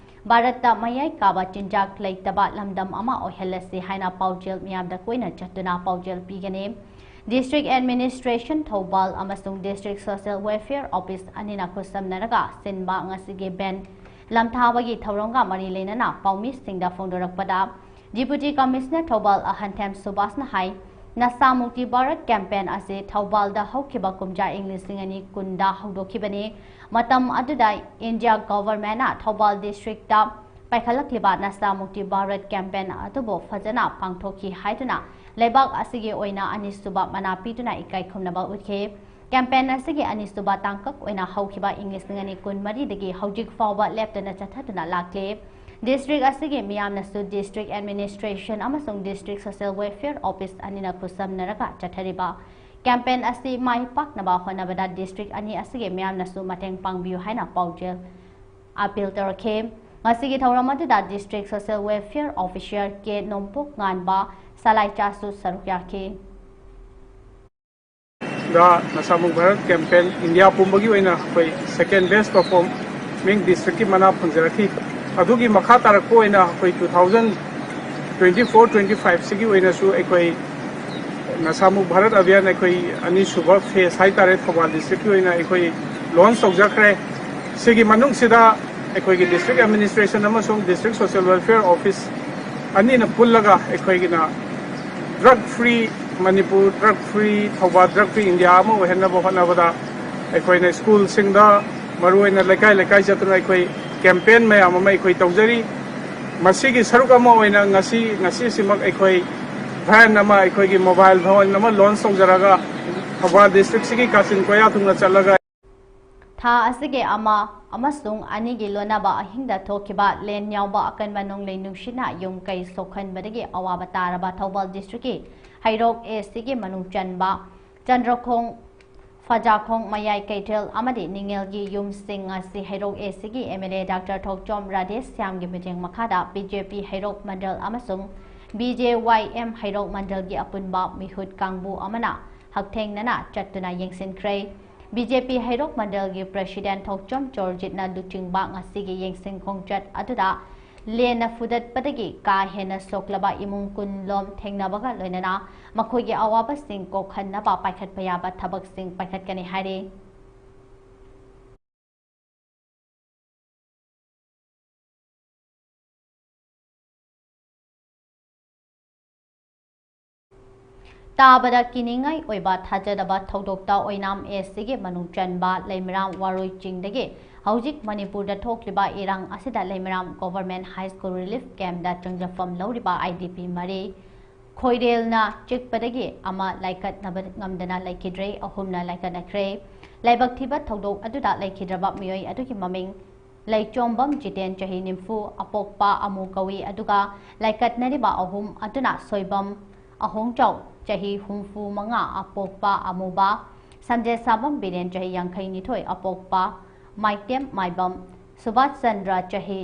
ꯚꯥꯔꯠꯇ ꯃꯌꯥꯏ ꯀꯥꯕ ꯆꯤꯟꯖꯥꯛ ꯂꯩꯇꯕ ꯂꯝꯗꯝ ꯑꯃ ꯑꯣꯏꯍꯜꯂꯁꯤ ꯍꯥꯏꯅ ꯄꯥꯎꯖꯦꯜ ꯃꯤꯌꯥꯝꯗ ꯀꯣꯏꯅ ꯆꯠꯇꯨꯅ ꯄꯥꯎꯖꯦꯜ ꯄꯤꯒꯅꯤ꯫ ꯗꯤꯁꯇ꯭ꯔꯤꯛ ꯑꯦꯗꯃꯤꯅꯤꯁꯇ꯭ꯔꯦꯁꯟ ꯊꯧꯕꯥꯜ ꯑꯃꯁꯨꯡ ꯗꯤꯁꯇ꯭ꯔꯤꯛ ꯁꯣꯁꯤꯌꯦꯜ ꯋꯦꯜꯐꯤꯌꯔ ꯑꯣꯐꯤꯁ ꯑꯅꯤꯅ ꯈꯨꯠꯁꯝꯅꯔꯒ ꯁꯤꯟꯕ ꯉꯁꯤꯒꯤ ꯚꯦꯟ ꯂꯝꯊꯥꯕꯒꯤ ꯊꯧꯔꯝꯒ ꯃꯔꯤ ꯂꯩꯅꯅ ꯄꯥꯎꯃꯤꯁꯤꯡꯗ ꯐꯣꯡꯗꯣꯔꯛꯄꯗ, ꯗꯤꯄꯨꯇꯤ ꯀꯃꯤꯁꯅꯔ ꯊꯧꯕꯥꯜ ꯑꯍꯟꯊꯦꯝ ꯁꯨꯕꯥꯁꯅ ꯍꯥꯏ, ꯅꯁꯥ ꯃꯨꯛꯇꯤ ꯚꯥꯔꯠ ꯀꯦꯝꯄꯦꯟ ꯑꯁꯤ ꯊꯧꯕꯥꯜꯗ ꯍꯧꯈꯤꯕ ꯀꯨꯝꯖꯥ ꯏꯪ ꯂꯤꯁꯤꯡ ꯑꯅꯤ ꯀꯨꯟꯗ ꯍꯧꯗꯣꯛꯈꯤꯕꯅꯤ꯫ ꯃꯇꯝ ꯑꯗꯨꯗ ꯏꯟꯗꯤꯌꯥ ꯒꯚꯔꯟꯃꯦꯟꯠꯅ ꯊꯧꯕꯥꯜ ꯗꯤꯁꯇ꯭ꯔꯤꯛꯇ ꯄꯥꯏꯈꯠꯂꯛꯂꯤꯕ ꯅꯁꯥ ꯃꯨꯛꯇꯤ ꯚꯥꯔꯠ ꯀꯦꯝꯄꯦꯟ ꯑꯗꯨꯕꯨ ꯐꯖꯅ ꯄꯥꯡꯊꯣꯛꯈꯤ ꯍꯥꯏꯗꯨꯅ ꯂꯩꯕꯥꯛ ꯑꯁꯤꯒꯤ ꯑꯣꯏꯅ ꯑꯅꯤꯁꯨꯕ ꯃꯅꯥ ꯄꯤꯗꯨꯅ ꯏꯀꯥꯏ ꯈꯨꯝꯅꯕ ꯎꯠꯈꯤ꯫ ꯀꯦꯝꯄꯦꯟ ꯑꯁꯤꯒꯤ ꯑꯅꯤꯁꯨꯕ ꯇꯥꯡꯀꯛ ꯑꯣꯏꯅ ꯍꯧꯈꯤꯕ ꯏꯪ ꯂꯤꯁꯤꯡ ꯑꯅꯤ ꯀꯨꯟꯃꯔꯤꯗꯒꯤ ꯍꯧꯖꯤꯛ ꯐꯥꯎꯕ ꯂꯦꯞꯇꯅ ꯆꯠꯊꯗꯨꯅ ꯂꯥꯛꯂꯤ꯫ ꯗꯤꯁꯇ꯭ꯔꯤꯛ ꯑꯁꯤꯒꯤ ꯃꯤꯌꯥꯝꯅꯁꯨ ꯗꯤꯁꯇ꯭ꯔꯤꯛ ꯑꯦꯗꯃꯤꯅꯤꯁꯇ꯭ꯔꯦꯁꯟ ꯑꯃꯁꯨꯡ ꯗꯤꯁꯇ꯭ꯔꯤꯛ ꯁꯣꯁꯤꯌꯦꯜ ꯋꯦꯜꯐꯤꯌꯔ ꯑꯣꯐꯤꯁ ꯑꯅꯤꯅ ꯈꯨꯠꯁꯝꯅꯔꯒ ꯆꯠꯊꯔꯤꯕ Campaign ꯑꯁꯤ ꯃꯥꯏ ꯄꯥꯛꯅꯕ ꯍꯣꯠꯅꯕꯗ district ꯑꯅꯤ ꯑꯁꯤꯒꯤ ꯃꯤꯌꯥꯝꯅꯁꯨ ꯃꯇꯦꯡ ꯄꯥꯡꯕꯤꯌꯨ ꯍꯥꯏꯅ ꯄꯥꯎꯖꯦꯜ appeal ꯇꯧꯔꯛꯈꯤ꯫ ꯉꯁꯤꯒꯤ ꯊꯧꯔꯝ ꯑꯗꯨꯗ district social welfare officer ꯀꯦ ꯅꯣꯡꯄꯣꯛ ꯉꯥꯟꯕ ꯁꯂꯥꯏꯆꯥꯁꯨ ꯁꯔꯨꯛ ꯌꯥꯈꯤ꯫ ꯗ ꯅꯁꯥꯃꯨꯛ ꯚꯥꯔꯠ campaign India ꯄꯨꯝꯕꯒꯤ ꯑꯣꯏꯅ ꯑꯩꯈꯣꯏ second best performing districtꯀꯤ ꯃꯅꯥ ꯐꯪꯖꯔꯛꯈꯤ꯫ ꯑꯗꯨꯒꯤ ꯃꯈꯥ ꯇꯥꯔꯛꯄ ꯑꯣꯏꯅ ꯑꯩꯈꯣꯏ two thousand twenty four twenty five ꯁꯤꯒꯤ ꯑꯣꯏꯅꯁꯨ ꯑꯩꯈꯣꯏ ꯅꯁꯥꯃꯨꯛ ꯚꯥꯔꯠ ꯑꯚꯤꯌꯥꯟ ꯑꯩꯈꯣꯏ ꯑꯅꯤꯁꯨꯕ phase ꯍꯥꯏꯇꯥꯔꯦ, ꯊꯧꯕꯥꯜ districtꯀꯤ ꯑꯣꯏꯅ ꯑꯩꯈꯣꯏ launch ꯇꯧꯖꯈ꯭ꯔꯦ꯫ ꯁꯤꯒꯤ ꯃꯅꯨꯡꯁꯤꯗ ꯑꯩꯈꯣꯏꯒꯤ district administration ꯑꯃꯁꯨꯡ district social welfare office ꯑꯅꯤꯅ ꯄꯨꯜꯂꯒ ꯑꯩꯈꯣꯏꯒꯤꯅ drug free Manipur, drug free Thoubal, drug free India ꯑꯃ ꯑꯣꯏꯍꯟꯅꯕ ꯍꯣꯠꯅꯕꯗ ꯑꯩꯈꯣꯏꯅ ꯁ꯭ꯀꯨꯜꯁꯤꯡꯗ, ꯃꯔꯨꯑꯣꯏꯅ ꯂꯩꯀꯥꯏ ꯂꯩꯀꯥꯏ ꯆꯠꯇꯨꯅ ꯑꯩꯈꯣꯏ campaign ꯃꯌꯥꯝ ꯑꯃ ꯑꯩꯈꯣꯏ ꯇꯧꯖꯔꯤ꯫ ꯃꯁꯤꯒꯤ ꯁꯔꯨꯛ ꯑꯃ ꯑꯣꯏꯅ ꯉꯁꯤ, ꯉꯁꯤꯁꯤꯃꯛ ꯑꯩꯈꯣꯏ van ꯑꯃ, ꯑꯩꯈꯣꯏꯒꯤ mobile van ꯑꯃ launch ꯇꯧꯖꯔꯒ ꯊꯧꯕꯥꯜ districtꯁꯤꯒꯤ ꯀꯥꯆꯤꯟ ꯀꯣꯌꯥ ꯊꯨꯡꯅ ꯆꯠꯂꯒ ꯊꯥ ꯑꯁꯤꯒꯤ ꯑꯃ ꯑꯃꯁꯨꯡ ꯑꯅꯤꯒꯤ ꯂꯣꯟꯅꯕ ꯑꯍꯤꯡꯗ ꯊꯣꯛꯈꯤꯕ ꯂꯦꯟ ꯌꯥꯎꯕ ꯑꯀꯟꯕ ꯅꯣꯡꯂꯩ ꯅꯨꯡꯁꯤꯠꯅ ꯌꯨꯝ ꯀꯩ ꯁꯣꯛꯍꯟꯕꯗꯒꯤ ꯑꯋꯥꯕ ꯇꯥꯔꯕ ꯊꯧꯕꯥꯜ districtꯀꯤ ꯍꯩꯔꯣꯛ A Cꯒꯤ ꯃꯅꯨꯡ ꯆꯟꯕ ꯆꯟꯗ꯭ꯔꯈꯣꯡ, ꯐꯖꯥꯈꯣꯡ, ꯃꯌꯥꯏ ꯀꯩꯊꯦꯜ ꯑꯃꯗꯤ ꯅꯤꯡꯉꯦꯜꯒꯤ ꯌꯨꯝꯁꯤꯡ ꯑꯁꯤ ꯍꯩꯔꯣꯛ A Cꯒꯤ MLA Doctor ꯊꯣꯛꯆꯣꯝ ꯔꯥꯙꯦꯁ꯭ꯌꯥꯝꯒꯤ ꯃꯤꯠꯌꯦꯡ ꯃꯈꯥꯗ BJP ꯍꯩꯔꯣꯛ ꯃꯟꯗꯜ ꯑꯃꯁꯨꯡ BJYM ꯍꯩꯔꯣꯛ ꯃꯟꯗꯜꯒꯤ ꯑꯄꯨꯟꯕ ꯃꯤꯍꯨꯠ ꯀꯥꯡꯕꯨ ꯑꯃꯅ ꯍꯛꯊꯦꯡꯅꯅ ꯆꯠꯇꯨꯅ ꯌꯦꯡꯁꯤꯟꯈ꯭ꯔꯦ꯫ BJP ꯍꯩꯔꯣꯛ ꯃꯟꯗꯜꯒꯤ president ꯊꯣꯛꯆꯣꯝ ꯆꯣꯔꯖꯤꯠꯅ ꯂꯨꯆꯤꯡꯕ ꯉꯁꯤꯒꯤ ꯌꯦꯡꯁꯤꯟ ꯈꯣꯡꯆꯠ ꯑꯗꯨꯗ ꯂꯦꯟꯅ ꯐꯨꯗꯠꯄꯗꯒꯤ ꯀꯥ ꯍꯦꯟꯅ ꯁꯣꯛꯂꯕ ꯏꯃꯨꯡ ꯀꯨꯟ ꯂꯣꯝ ꯊꯦꯡꯅꯕꯒ ꯂꯣꯏꯅꯅ ꯃꯈꯣꯏꯒꯤ ꯑꯋꯥꯕꯁꯤꯡ ꯀꯣꯛꯍꯟꯅꯕ ꯄꯥꯏꯈꯠꯄ ꯌꯥꯕ ꯊꯕꯛꯁꯤꯡ ꯄꯥꯏꯈꯠꯀꯅꯤ ꯍꯥꯏꯔꯤ꯫ ꯇꯥꯕꯗ ꯀꯤꯅꯤꯡꯉꯥꯏ ꯑꯣꯏꯕ ꯊꯥꯖꯗꯕ ꯊꯧꯗꯣꯛꯇ ꯑꯣꯏꯅꯥꯝ A Cꯒꯤ ꯃꯅꯨꯡ ꯆꯟꯕ ꯂꯩꯃꯔꯥꯝ ꯋꯥꯔꯣꯏ ꯆꯤꯡꯗꯒꯤ ꯍꯧꯖꯤꯛ ꯃꯅꯤꯄꯨꯔꯗ ꯊꯣꯛꯂꯤꯕ ꯏꯔꯥꯡ ꯑꯁꯤꯗ ꯂꯩꯃꯔꯥꯝ Government High School Relief Campꯇ ꯆꯪꯖꯐꯝ ꯂꯧꯔꯤꯕ IDP ꯃꯔꯤ ꯈꯣꯏꯔꯦꯜꯅ ꯆꯤꯛꯄꯗꯒꯤ ꯑꯃ ꯂꯥꯏꯀꯠꯅꯕ ꯉꯝꯗꯅ ꯂꯩꯈꯤꯗ꯭ꯔꯦ, ꯑꯍꯨꯝꯅ ꯂꯥꯏꯀꯠꯅꯈ꯭ꯔꯦ꯫ ꯂꯥꯏꯕꯛ ꯊꯤꯕ ꯊꯧꯗꯣꯛ ꯑꯗꯨꯗ ꯂꯩꯈꯤꯗ꯭ꯔꯕ ꯃꯤꯑꯣꯏ ꯑꯗꯨꯒꯤ ꯃꯃꯤꯡ ꯂꯩꯆꯣꯝꯕꯝ ꯖꯤꯇꯦꯟ, ꯆꯍꯤ ꯅꯤꯐꯨ, ꯑꯄꯣꯛꯄ ꯑꯃꯨ ꯀꯧꯏ, ꯑꯗꯨꯒ ꯂꯥꯏꯀꯠꯅꯔꯤꯕ ꯑꯍꯨꯝ ꯑꯗꯨꯅ ꯁꯣꯏꯕꯝ ꯑꯍꯣꯡꯖꯥꯎ ꯆꯍꯤ ꯍꯨꯝꯐꯨ ꯃꯉꯥ ꯑꯄꯣꯛꯄ ꯑꯃꯨꯕ, ꯁꯝꯖꯦꯠꯁꯥꯕꯝ ꯕꯤꯔꯦꯟ ꯆꯍꯤ ꯌꯥꯡꯈꯩ ꯅꯤꯊꯣꯏ ꯑꯄꯣꯛꯄ ꯃꯥꯏꯇꯦꯝ ꯃꯥꯏꯕꯝ, ꯁꯨꯕꯥꯁ ꯆꯟꯗ꯭ꯔ ꯆꯍꯤ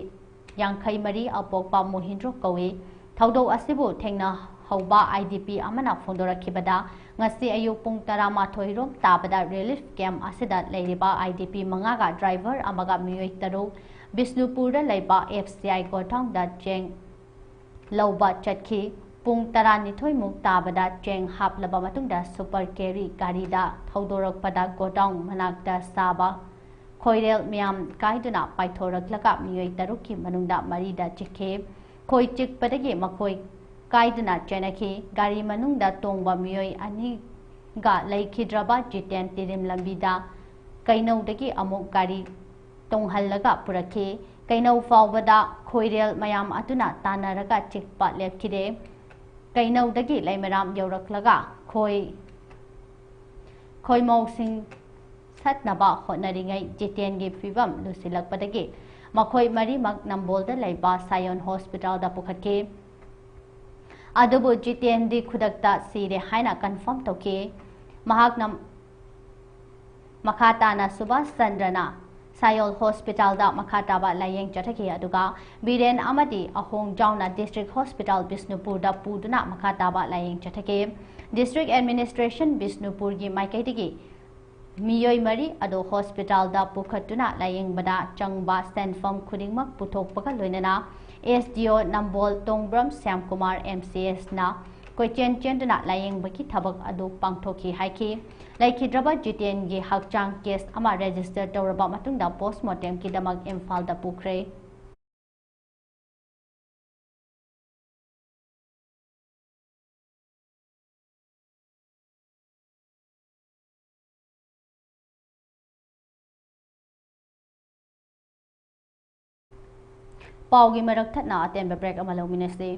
ꯌꯥꯡꯈꯩ ꯃꯔꯤ ꯑꯄꯣꯛꯄ ꯃꯣꯍꯤꯟꯗ꯭ꯔꯣ ꯀꯧꯏ꯫ ꯊꯧꯗꯣꯛ ꯑꯁꯤꯕꯨ ꯊꯦꯡꯅꯍꯧꯕ ꯑꯥꯏ ꯗꯤ ꯄꯤ ꯑꯃꯅ ꯐꯣꯡꯗꯣꯔꯛꯈꯤꯕꯗ, ꯉꯁꯤ ꯑꯌꯨꯛ ꯄꯨꯡ ꯇꯔꯥꯃꯥꯊꯣꯏ ꯔꯣꯝ ꯇꯥꯕꯗ ꯔꯤꯂꯤꯐ ꯀꯦꯝꯞ ꯑꯁꯤꯗ ꯂꯩꯔꯤꯕ ꯑꯥꯏ ꯗꯤ ꯄꯤ ꯃꯉꯥꯒ ꯗ꯭ꯔꯥꯏꯚꯔ ꯑꯃꯒ ꯃꯤꯑꯣꯏ ꯇꯔꯨꯛ ꯕꯤꯁꯅꯨꯄꯨꯔꯗ ꯂꯩꯕ ꯑꯦꯐ ꯁꯤ ꯑꯥꯏ ꯒꯣꯗꯥꯎꯟꯗ ꯆꯦꯡ ꯂꯧꯕ ꯆꯠꯈꯤ꯫ ꯄꯨꯡ ꯇꯔꯥꯅꯤꯊꯣꯏ ꯃꯨꯛ ꯇꯥꯕꯗ ꯆꯦꯡ ꯍꯥꯞꯂꯕ ꯃꯇꯨꯡꯗ ꯁꯨꯄꯔ ꯀꯦꯔꯤ ꯒꯥꯔꯤꯗ ꯊꯧꯗꯣꯔꯛꯄꯗ ꯒꯣꯗꯥꯎꯟ ꯃꯅꯥꯛꯇ ꯁꯥꯕ ꯈꯣꯏꯔꯦꯜ ꯃꯌꯥꯝ ꯀꯥꯏꯗꯨꯅ ꯄꯥꯏꯊꯣꯔꯛꯂꯒ ꯃꯤꯑꯣꯏ ꯇꯔꯨꯛꯀꯤ ꯃꯅꯨꯡꯗ ꯃꯔꯤꯗ ꯆꯤꯛꯈꯤ꯫ ꯈꯣꯏ ꯆꯤꯛꯄꯗꯒꯤ ꯃꯈꯣꯏ ꯀꯥꯏꯗꯨꯅ ꯆꯦꯟꯅꯈꯤ꯫ ꯒꯥꯔꯤ ꯃꯅꯨꯡꯗ ꯇꯣꯡꯕ ꯃꯤꯑꯣꯏ ꯑꯅꯤꯒ ꯂꯩꯈꯤꯗ꯭ꯔꯕ ꯖꯤꯇꯦꯟ ꯇꯤꯔꯤꯝ ꯂꯝꯕꯤꯗ ꯀꯩꯅꯧꯗꯒꯤ ꯑꯃꯨꯛ ꯒꯥꯔꯤ ꯇꯣꯡꯍꯜꯂꯒ ꯄꯨꯔꯛꯈꯤ꯫ ꯀꯩꯅꯧ ꯐꯥꯎꯕꯗ ꯈꯣꯏꯔꯦꯜ ꯃꯌꯥꯝ ꯑꯗꯨꯅ ꯇꯥꯟꯅꯔꯒ ꯆꯤꯛꯄ ꯂꯦꯞꯈꯤꯗꯦ꯫ ꯀꯩꯅꯧꯗꯒꯤ ꯂꯩꯃꯔꯥꯝ ꯌꯧꯔꯛꯂꯒ ꯈꯣꯏ, ꯈꯣꯏꯃꯧꯁꯤꯡ ꯁꯠꯅꯕ ꯍꯣꯠꯅꯔꯤꯉꯩ ꯖꯤꯇꯦꯟꯒꯤ ꯐꯤꯕꯝ ꯂꯨꯁꯤꯜꯂꯛꯄꯗꯒꯤ ꯃꯈꯣꯏ ꯃꯔꯤꯃꯛ ꯅꯝꯕꯣꯜꯗ ꯂꯩꯕ ꯁꯥꯌꯣꯟ ꯍꯣꯁꯄꯤꯇꯥꯜꯗ ꯄꯨꯈꯠꯈꯤ꯫ ꯑꯗꯨꯕꯨ ꯖꯤꯇꯦꯟꯗꯤ ꯈꯨꯗꯛꯇ ꯁꯤꯔꯦ ꯍꯥꯏꯅ ꯀꯟꯐꯥꯔꯝ ꯇꯧꯈꯤ꯫ ꯃꯍꯥꯛꯅ ꯃꯈꯥ ꯇꯥꯅ ꯁꯨꯕꯥꯁ ꯆꯟꯗ꯭ꯔꯅ ꯁꯥꯌꯣꯜ ꯍꯣꯁꯄꯤꯇꯥꯜꯗ ꯃꯈꯥ ꯇꯥꯕ ꯂꯥꯌꯦꯡ ꯆꯠꯊꯈꯤ, ꯑꯗꯨꯒ ꯕꯤꯔꯦꯟ ꯑꯃꯗꯤ ꯑꯍꯣꯡ ꯖꯥꯎꯅ ꯗꯤꯁꯇ꯭ꯔꯤꯛ ꯍꯣꯁꯄꯤꯇꯥꯜ ꯕꯤꯁꯅꯨꯄꯨꯔꯗ ꯄꯨꯗꯨꯅ ꯃꯈꯥ ꯇꯥꯕ ꯂꯥꯌꯦꯡ ꯆꯠꯊꯈꯤ꯫ ꯗꯤꯁꯇ꯭ꯔꯤꯛ ꯑꯦꯗꯃꯤꯅꯤꯁꯇ꯭ꯔꯦꯁꯟ ꯕꯤꯁꯅꯨꯄꯨꯔꯒꯤ ꯃꯥꯏꯀꯩꯗꯒꯤ ꯃꯤꯑꯣꯏ ꯃꯔꯤ ꯑꯗꯨ ꯍꯣꯁꯄꯤꯇꯥꯜꯗ ꯄꯨꯈꯠꯇꯨꯅ ꯂꯥꯌꯦꯡꯕꯗ ꯆꯪꯕ ꯁꯦꯟꯐꯝ ꯈꯨꯗꯤꯡꯃꯛ ꯄꯨꯊꯣꯛꯄꯒ ꯂꯣꯏꯅꯅ ꯑꯦꯁ ꯗꯤ ꯑꯣ ꯅꯝꯕꯣꯜ ꯇꯣꯡꯕ꯭ꯔꯝ ꯁ꯭ꯌꯥꯝꯀꯨꯃꯥꯔ ꯑꯦꯝ ꯁꯤ ꯑꯦꯁꯅ ꯀꯣꯏꯆꯦꯟ ꯆꯦꯟꯗꯨꯅ ꯂꯥꯌꯦꯡꯕꯒꯤ ꯊꯕꯛ ꯑꯗꯨ ꯄꯥꯡꯊꯣꯛꯈꯤ ꯍꯥꯏꯈꯤ꯫ ꯂꯩꯈꯤꯗ꯭ꯔꯕ ꯖꯤꯇꯦꯟꯒꯤ ꯍꯛꯆꯥꯡ ꯀꯦꯁ ꯑꯃ ꯔꯦꯖꯤꯁꯇꯔ ꯇꯧꯔꯕ ꯃꯇꯨꯡꯗ ꯄꯣꯁꯃꯣꯔꯇꯦꯝꯒꯤꯗꯃꯛ ꯏꯝꯐꯥꯜꯗ ꯄꯨꯈ꯭ꯔꯦ꯫ ꯄꯥꯎꯒꯤ ꯃꯔꯛ ꯊꯠꯅ ꯑꯇꯦꯟꯕ ꯕ꯭ꯔꯦꯛ ꯑꯃ ꯂꯧꯃꯤꯟꯅꯁꯤ꯫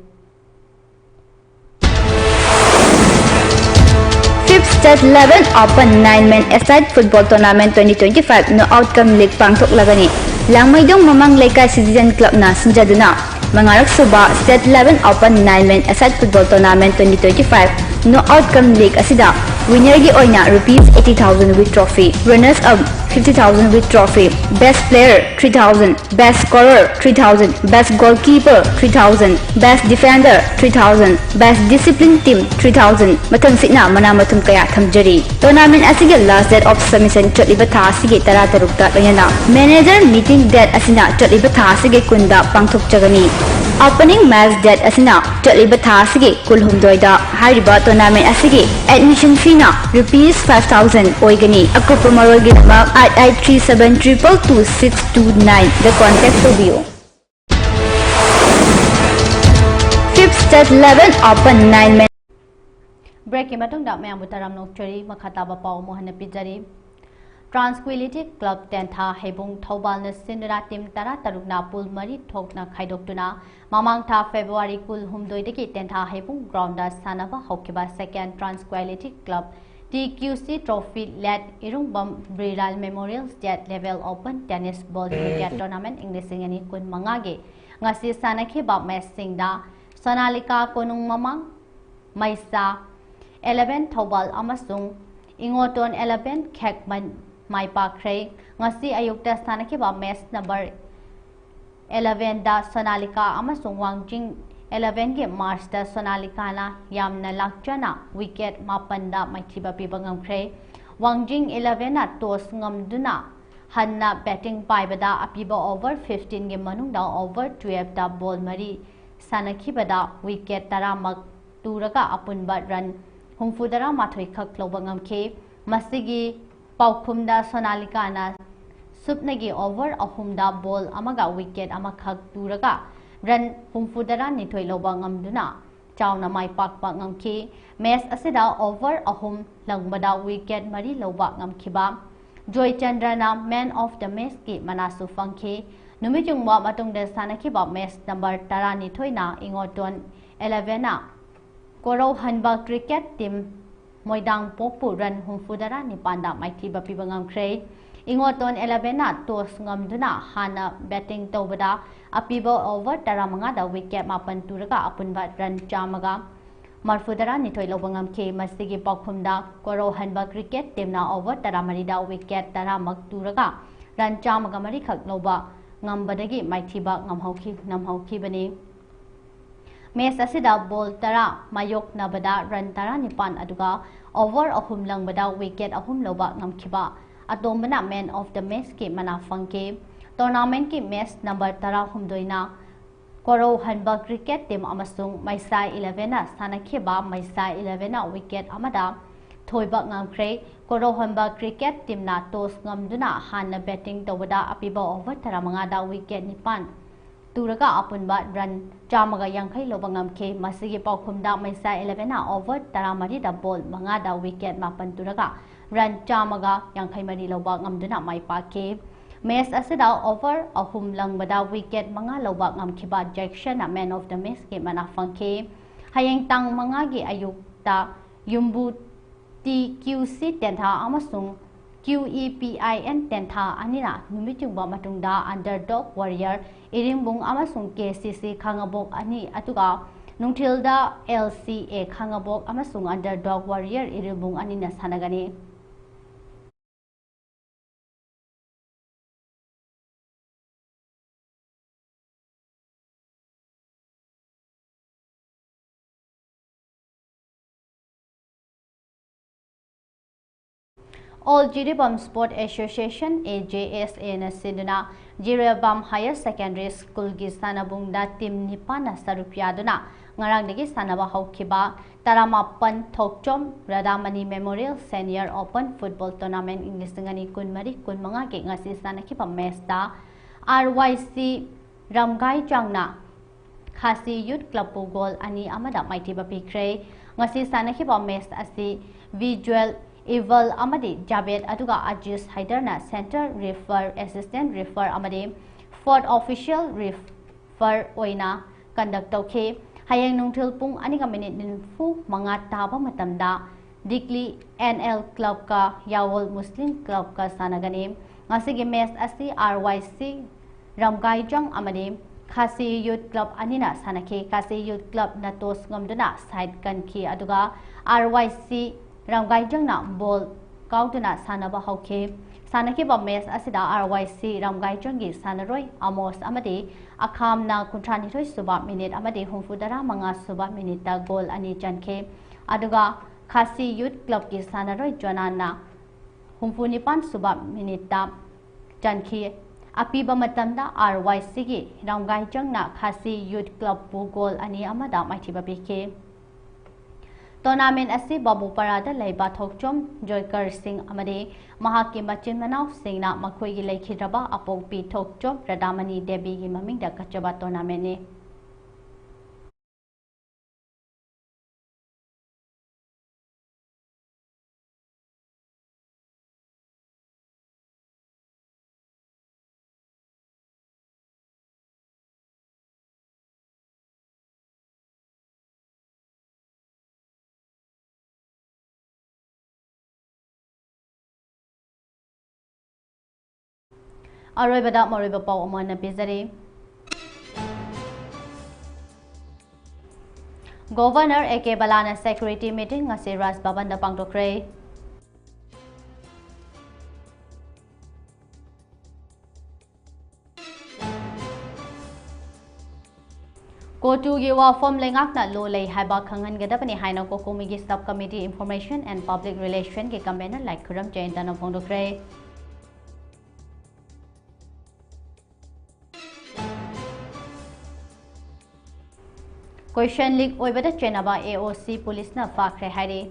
Fifth State Level Open Nine Men Aside Football Tournament twenty twenty-five Knockout Cum League ꯄꯥꯡꯊꯣꯛꯂꯒꯅꯤ꯫ ꯂꯥꯡꯃꯩꯗꯣꯡ ꯃꯃꯥꯡ ꯂꯩꯀꯥꯏ ꯁꯤꯇꯤꯖꯦꯟ ꯀ꯭ꯂꯕꯅ ꯁꯤꯟꯖꯗꯨꯅ ꯃꯉꯥꯔꯛ ꯁꯨꯕ State Level Open Nine Men Aside Football Tournament twenty twenty-five Knockout Cum League ꯑꯁꯤꯗ winner ꯒꯤ ꯑꯣꯏꯅ rupees eighty thousand with trophy, runners up fifty thousand with trophy, best player three thousand, best scorer three thousand, best goalkeeper three thousand, best defender three thousand, best discipline team three thousand ꯃꯊꯪꯁꯤꯠꯅ ꯃꯅꯥ ꯃꯊꯨꯝ ꯀꯌꯥ ꯊꯝꯖꯔꯤ꯫ Tournament ꯑꯁꯤꯒꯤ last date of submission ꯆꯠꯂꯤꯕ ꯊꯥ ꯑꯁꯤꯒꯤ ꯇꯔꯥꯇꯔꯨꯛꯇ ꯂꯣꯏꯅꯅ manager meeting date ꯑꯁꯤꯅ ꯆꯠꯂꯤꯕ ꯊꯥ ꯑꯁꯤꯒꯤ ꯀꯨꯟꯗ ꯄꯥꯡꯊꯣꯛꯆꯒꯅꯤ꯫ Opening match date ꯑꯁꯤꯅ ꯆꯠꯂꯤꯕ ꯊꯥ ꯑꯁꯤꯒꯤ ꯀꯨꯟꯍꯨꯝꯗꯣꯏꯗ꯫ ꯍꯥꯏꯔꯤꯕ tournament ꯑꯁꯤꯒꯤ admission fee ꯅ rupees five thousand ꯑꯣꯏꯒꯅꯤ꯫ ꯑꯀꯨꯞꯄ ꯃꯔꯣꯜꯒꯤꯗꯃꯛ eight eight three seven triple two six two nine ꯗ contact ꯇꯧꯕꯤꯌꯨ꯫ Fifth State Level Open Nine Men Break ꯀꯤ ꯃꯇꯨꯡꯗ ꯃꯌꯥꯝꯕꯨ ꯇꯔꯥꯝꯅ ꯑꯣꯛꯆꯔꯤ꯫ ꯃꯈꯥ ꯇꯥꯕ ꯄꯥꯎ ꯑꯃꯨꯛ ꯍꯟꯅ ꯄꯤꯖꯔꯤ꯫ Tranquility Club ꯇꯦꯟꯊꯥ ꯍꯩꯕꯨꯡ ꯊꯧꯕꯥꯜꯅ ꯁꯤꯟꯗꯨꯅ team ꯇꯔꯥꯇꯔꯨꯛꯅ pool ꯃꯔꯤ ꯊꯣꯛꯅ ꯈꯥꯏꯗꯣꯛꯇꯨꯅ ꯃꯃꯥꯡ ꯊꯥ February ꯀꯨꯟꯍꯨꯝꯗꯣꯏꯗꯒꯤ ꯇꯦꯟꯊꯥ ꯍꯩꯕꯨꯡ ground ꯗ ꯁꯥꯟꯅꯕ ꯍꯧꯈꯤꯕ Second Tranquility Club T Q C Trophy Late ꯏꯔꯨꯡꯕꯝ ꯕ꯭ꯔꯤꯔꯥꯜ Memorial State Level Open Tennis Ball Cricket Tournament ꯏꯪ ꯂꯤꯁꯤꯡ ꯑꯅꯤ ꯀꯨꯟꯃꯉꯥꯒꯤ ꯉꯁꯤ ꯁꯥꯟꯅꯈꯤꯕ match ꯁꯤꯡꯗ ꯁꯣꯅꯥꯂꯤꯀꯥ ꯀꯣꯅꯨꯡ ꯃꯃꯥꯡ ꯃꯩꯁꯥ eleven ꯊꯧꯕꯥꯜ ꯑꯃꯁꯨꯡ ꯏꯉꯣꯇꯣꯟ eleven ꯈꯦꯛꯃꯟ ꯃꯥꯏ ꯄꯥꯛꯈ꯭ꯔꯦ꯫ ꯉꯁꯤ ꯑꯌꯨꯛꯇ ꯁꯥꯟꯅꯈꯤꯕ match number eleven ꯗ ꯁꯣꯅꯥꯂꯤꯀꯥ ꯑꯃꯁꯨꯡ ꯋꯥꯡꯖꯤꯡ eleven ꯒꯤ match ꯇ ꯁꯣꯅꯥꯂꯤꯀꯥꯅ ꯌꯥꯝꯅ ꯂꯥꯛꯆꯅ wicket ꯃꯥꯄꯟꯗ ꯃꯥꯏꯊꯤꯕ ꯄꯤꯕ ꯉꯝꯈ꯭ꯔꯦ꯫ ꯋꯥꯡꯖꯤꯡ eleven ꯅ toss ꯉꯝꯗꯨꯅ ꯍꯟꯅ batting ꯄꯥꯏꯕꯗ ꯑꯄꯤꯕ over fifteen ꯒꯤ ꯃꯅꯨꯡꯗ over twelve ꯇ ball ꯃꯔꯤ ꯁꯥꯟꯅꯈꯤꯕꯗ wicket ꯇꯔꯥꯃꯛ ꯇꯨꯔꯒ ꯑꯄꯨꯟꯕ run ꯍꯨꯝꯐꯨꯇꯔꯥ ꯃꯥꯊꯣꯏ ꯈꯛ ꯂꯧꯕ ꯉꯝꯈꯤ꯫ ꯃꯁꯤꯒꯤ ꯄꯥꯎꯈꯨꯝꯗ ꯁꯣꯅꯥꯂꯤꯀꯥꯅ ꯁꯨꯞꯅꯒꯤ over ꯑꯍꯨꯝꯗ ball ꯑꯃꯒ wicket ꯑꯃꯈꯛ ꯇꯨꯔꯒ run ꯍꯨꯝꯐꯨꯇꯔꯥ ꯅꯤꯊꯣꯏ ꯂꯧꯕ ꯉꯝꯗꯨꯅ ꯆꯥꯎꯅ ꯃꯥꯏ ꯄꯥꯛꯄ ꯉꯝꯈꯤ꯫ Match ꯑꯁꯤꯗ over ꯑꯍꯨꯝ ꯂꯪꯕꯗ wicket ꯃꯔꯤ ꯂꯧꯕ ꯉꯝꯈꯤꯕ ꯖꯣꯏ ꯆꯟꯗ꯭ꯔꯅ man of the match ꯀꯤ ꯃꯅꯥꯁꯨ ꯐꯪꯈꯤ꯫ ꯅꯨꯃꯤꯠ ꯌꯨꯡꯕ ꯃꯇꯨꯡꯗ ꯁꯥꯟꯅꯈꯤꯕ match number ꯇꯔꯥꯅꯤꯊꯣꯏꯅ ꯏꯉꯣꯇꯣꯟ eleven ꯅ ꯀꯣꯔꯧꯍꯟꯕ cricket team ꯃꯣꯏꯗꯥꯡꯄꯣꯛꯄꯨ run ꯍꯨꯝꯐꯨꯇꯔꯥ ꯅꯤꯄꯥꯟꯗ ꯃꯥꯏꯊꯤꯕ ꯄꯤꯕ ꯉꯝꯈ꯭ꯔꯦ꯫ ꯏꯉꯣꯇꯣꯟ elevenꯅ toss ꯉꯝꯗꯨꯅ ꯍꯥꯟꯅ batting ꯇꯧꯕꯗ ꯑꯄꯤꯕ over ꯇꯔꯥꯃꯉꯥꯗ wicket ꯃꯥꯄꯟ ꯇꯨꯔꯒ ꯑꯄꯨꯟꯕ run ꯆꯥꯝꯃꯒ ꯃꯔꯐꯨꯇꯔꯥ ꯅꯤꯊꯣꯏ ꯂꯧꯕ ꯉꯝꯈꯤ꯫ ꯃꯁꯤꯒꯤ ꯄꯥꯎꯈꯨꯝꯗ ꯀꯣꯔꯧꯍꯟꯕ cricket teamꯅ over ꯇꯔꯥꯃꯔꯤꯗ wicket ꯇꯔꯥꯃꯛ ꯇꯨꯔꯒ run ꯆꯥꯝꯃꯒ ꯃꯔꯤꯈꯛ ꯂꯧꯕ ꯉꯝꯕꯗꯒꯤ ꯃꯥꯏꯊꯤꯕ ꯉꯝꯍꯧꯈꯤ, ꯅꯝꯍꯧꯈꯤꯕꯅꯤ꯫ Match ꯑꯁꯤꯗ ball ꯇꯔꯥ ꯃꯥꯌꯣꯛꯅꯕꯗ run ꯇꯔꯥꯅꯤꯄꯥꯟ ꯑꯗꯨꯒ over ꯑꯍꯨꯝ ꯂꯪꯕꯗ wicket ꯑꯍꯨꯝ ꯂꯧꯕ ꯉꯝꯈꯤꯕ ꯑꯇꯣꯝꯕꯅ man of the matchꯀꯤ ꯃꯅꯥ ꯐꯪꯈꯤ꯫ Tournamentꯀꯤ match number ꯇꯔꯥꯍꯨꯝꯗꯣꯏꯅ ꯀꯣꯔꯧꯍꯟꯕ cricket team ꯑꯃꯁꯨꯡ ꯃꯩꯁꯥ elevenꯅ ꯁꯥꯟꯅꯈꯤꯕ꯫ ꯃꯩꯁꯥ elevenꯅ wicket ꯑꯃꯗ ꯊꯣꯏꯕ ꯉꯝꯈ꯭ꯔꯦ꯫ ꯀꯣꯔꯧꯍꯟꯕ cricket teamꯅ toss ꯉꯝꯗꯨꯅ ꯍꯥꯟꯅ batting ꯇꯧꯕꯗ ꯑꯄꯤꯕ over ꯇꯔꯥꯃꯉꯥꯗ wicket ꯅꯤꯄꯥꯟ ꯇꯨꯔꯒ ꯑꯄꯨꯟꯕ run ꯆꯥꯝꯃꯒ ꯌꯥꯡꯈꯩ ꯂꯧꯕ ꯉꯝꯈꯤ꯫ ꯃꯁꯤꯒꯤ ꯄꯥꯎꯈꯨꯝꯗ ꯃꯩꯁꯥ elevenꯅ over ꯇꯔꯥꯃꯔꯤꯗ ball ꯃꯉꯥꯗ wicket ꯃꯥꯄꯟ ꯇꯨꯔꯒ run ꯆꯥꯝꯃꯒ ꯌꯥꯡꯈꯩ ꯃꯔꯤ ꯂꯧꯕ ꯉꯝꯗꯨꯅ ꯃꯥꯏ ꯄꯥꯛꯈꯤ꯫ Match ꯑꯁꯤꯗ over ꯑꯍꯨꯝ ꯂꯪꯕꯗ wicket ꯃꯉꯥ ꯂꯧꯕ ꯉꯝꯈꯤꯕ ꯖꯦꯛꯁꯟꯅ man of the matchꯀꯤ ꯃꯅꯥ ꯐꯪꯈꯤ꯫ ꯍꯌꯦꯡ ꯇꯥꯡ ꯃꯉꯥꯒꯤ ꯑꯌꯨꯛꯇ ꯌꯨꯝꯕꯨ T Q C ꯇꯦꯟꯊꯥ ꯑꯃꯁꯨꯡ Q E P I N ꯇꯦꯟꯊꯥ ꯑꯅꯤꯅ ꯅꯨꯃꯤꯠ ꯌꯨꯡꯕ ꯃꯇꯨꯡꯗ Underdog Warrior ꯏꯔꯤꯡꯕꯨꯡ ꯑꯃꯁꯨꯡ K C C ꯈꯥꯉꯕꯣꯛ ꯑꯅꯤ, ꯑꯗꯨꯒ ꯅꯨꯡꯊꯤꯜꯗ L C A ꯈꯥꯉꯕꯣꯛ ꯑꯃꯁꯨꯡ Underdog Warrior ꯏꯔꯤꯡꯕꯨꯡ ꯑꯅꯤꯅ ꯁꯥꯟꯅꯒꯅꯤ꯫ All Jiribam Sport Association, A J S Aꯅ ꯁꯤꯟꯗꯨꯅ ꯖꯤꯔꯤꯕꯥꯝ Higher Secondary Schoolꯒꯤ ꯁꯥꯟꯅꯕꯨꯡꯗ team ꯅꯤꯄꯥꯟꯅ ꯁꯔꯨꯛ ꯌꯥꯗꯨꯅ ꯉꯔꯥꯡꯗꯒꯤ ꯁꯥꯟꯅꯕ ꯍꯧꯈꯤꯕ ꯇꯔꯥꯃꯥꯄꯟ ꯊꯣꯛꯆꯣꯝ ꯔꯥꯙꯥꯃꯅꯤ Memorial Senior Open Football Tournament ꯏꯪ ꯂꯤꯁꯤꯡ ꯑꯅꯤ ꯀꯨꯟꯃꯔꯤ ꯀꯨꯟꯃꯉꯥꯒꯤ ꯉꯁꯤ ꯁꯥꯟꯅꯈꯤꯕ matchꯇ R Y C ꯔꯝꯒꯥꯏ ꯆꯥꯡꯅ ꯈꯥꯁꯤ Youth Clubꯄꯨ goal ꯑꯅꯤ ꯑꯃꯗ ꯃꯥꯏꯊꯤꯕ ꯄꯤꯈ꯭ꯔꯦ꯫ ꯉꯁꯤ ꯁꯥꯟꯅꯈꯤꯕ match ꯑꯁꯤ Visual Evil ꯑꯃꯗꯤ ꯖꯥꯕꯦꯗ ꯑꯗꯨꯒ ꯑꯖꯤꯁ ꯍꯥꯏꯗꯔꯅ center referee, assistant referee ꯑꯃꯗꯤ fourth official referee ꯑꯣꯏꯅ conduct ꯇꯧꯈꯤ꯫ ꯍꯌꯦꯡ ꯅꯨꯡꯊꯤꯜ ꯄꯨꯡ ꯑꯅꯤꯒ minute ꯅꯤꯐꯨ ꯃꯉꯥ ꯇꯥꯕ ꯃꯇꯝꯗ ꯗꯤꯒꯂꯤ ꯑꯦꯟ ꯑꯦꯜ ꯀ꯭ꯂꯕꯀ ꯌꯥꯋꯣꯜ ꯃꯨꯁꯂꯤꯝ ꯀ꯭ꯂꯕꯀ ꯁꯥꯟꯅꯒꯅꯤ꯫ ꯉꯁꯤꯒꯤ ꯃꯦꯆ ꯑꯁꯤ ꯑꯥꯔ ꯋꯥꯏ ꯁꯤ ꯔꯝꯒꯥꯏꯖꯪ ꯑꯃꯗꯤ ꯈꯥꯁꯤ ꯌꯨꯠ ꯀ꯭ꯂꯕ ꯑꯅꯤꯅ ꯁꯥꯟꯅꯈꯤ꯫ ꯈꯥꯁꯤ ꯌꯨꯠ ꯀ꯭ꯂꯕꯅ ꯇꯣꯁ ꯉꯝꯗꯨꯅ ꯁꯥꯏꯠ ꯀꯟꯈꯤ, ꯑꯗꯨꯒ ꯑꯥꯔ ꯋꯥꯏ ꯁꯤ ꯔꯝꯒꯥꯏꯖꯪꯅ ꯕꯣꯜ ꯀꯥꯎꯗꯨꯅ ꯁꯥꯟꯅꯕ ꯍꯧꯈꯤ꯫ ꯁꯥꯟꯅꯈꯤꯕ ꯃꯦꯆ ꯑꯁꯤꯗ ꯑꯥꯔ ꯋꯥꯏ ꯁꯤ ꯔꯝꯒꯥꯏꯖꯪꯒꯤ ꯁꯥꯟꯅꯔꯣꯏ ꯑꯃꯣꯁ ꯑꯃꯗꯤ ꯑꯈꯥꯝꯅ ꯀꯨꯟꯊ꯭ꯔꯥ ꯅꯤꯊꯣꯏ ꯁꯨꯕ ꯃꯤꯅꯤꯠ ꯑꯃꯗꯤ ꯍꯨꯝꯐꯨꯇꯔꯥ ꯃꯉꯥ ꯁꯨꯕ ꯃꯤꯅꯤꯠꯇ ꯒꯣꯜ ꯑꯅꯤ ꯆꯟꯈꯤ꯫ ꯑꯗꯨꯒ ꯈꯥꯁꯤ ꯌꯨꯠ ꯀ꯭ꯂꯕꯀꯤ ꯁꯥꯟꯅꯔꯣꯏ ꯖꯣꯅꯥꯟꯅ ꯍꯨꯝꯐꯨ ꯅꯤꯄꯥꯟ ꯁꯨꯕ ꯃꯤꯅꯤꯠꯇ ꯆꯟꯈꯤ꯫ ꯑꯄꯤꯕ ꯃꯇꯝꯗ ꯑꯥꯔ ꯋꯥꯏ ꯁꯤꯒꯤ ꯔꯝꯒꯥꯏꯖꯪꯅ ꯈꯥꯁꯤ ꯌꯨꯠ ꯀ꯭ꯂꯕꯄꯨ ꯒꯣꯜ ꯑꯅꯤ ꯑꯃꯗ ꯃꯥꯏꯊꯤꯕ ꯄꯤꯈꯤ꯫ ꯇꯣꯔꯅꯥꯃꯦꯟ ꯑꯁꯤ ꯕꯥꯕꯨꯄꯥꯔꯥꯗ ꯂꯩꯕ ꯊꯣꯛꯆꯣꯝ ꯖꯣꯏꯀꯔ ꯁꯤꯡ ꯑꯃꯗꯤ ꯃꯍꯥꯛꯀꯤ ꯃꯆꯤꯟ ꯃꯅꯥꯎꯁꯤꯡꯅ ꯃꯈꯣꯏꯒꯤ ꯂꯩꯈꯤꯗ꯭ꯔꯕ ꯑꯄꯣꯛꯄꯤ ꯊꯣꯛꯆꯣꯝ ꯔꯥꯙꯥꯃꯅꯤ ꯗꯦꯕꯤꯒꯤ ꯃꯃꯤꯡꯗ ꯀꯠꯆꯕ ꯇꯣꯔꯅꯥꯃꯦꯟꯅꯤ꯫ ꯑꯔꯣꯏꯕꯗ ꯃꯔꯨꯑꯣꯏꯕ ꯄꯥꯎ ꯑꯃ ꯍꯟꯅ ꯄꯤꯖꯔꯤ꯫ Governor A K ꯕꯂꯥꯅ security meeting ꯉꯁꯤ ꯔꯥꯖ ꯚꯕꯟꯗ ꯄꯥꯡꯊꯣꯛꯈ꯭ꯔꯦ꯫ ꯀꯣꯇꯨꯒꯤ ꯋꯥꯐꯝ ꯂꯩꯉꯥꯛꯅ ꯂꯣ ꯂꯩ ꯍꯥꯏꯕ ꯈꯪꯍꯟꯒꯗꯕꯅꯤ ꯍꯥꯏꯅ ꯀꯣꯀꯣꯃꯤꯒꯤ Sub Committee Information and Public Relationꯒꯤ convener ꯂꯥꯏꯈꯨꯔꯝ ꯖꯌꯟꯇꯅ ꯐꯣꯡꯗꯣꯛꯈ꯭ꯔꯦ꯫ Question leak ꯑꯣꯏꯕꯗ ꯆꯦꯟꯅꯕ ꯑꯦ ꯑꯣ ꯁꯤ ꯄꯨꯂꯤꯁꯅ ꯐꯥꯈ꯭ꯔꯦ ꯍꯥꯏꯔꯤ꯫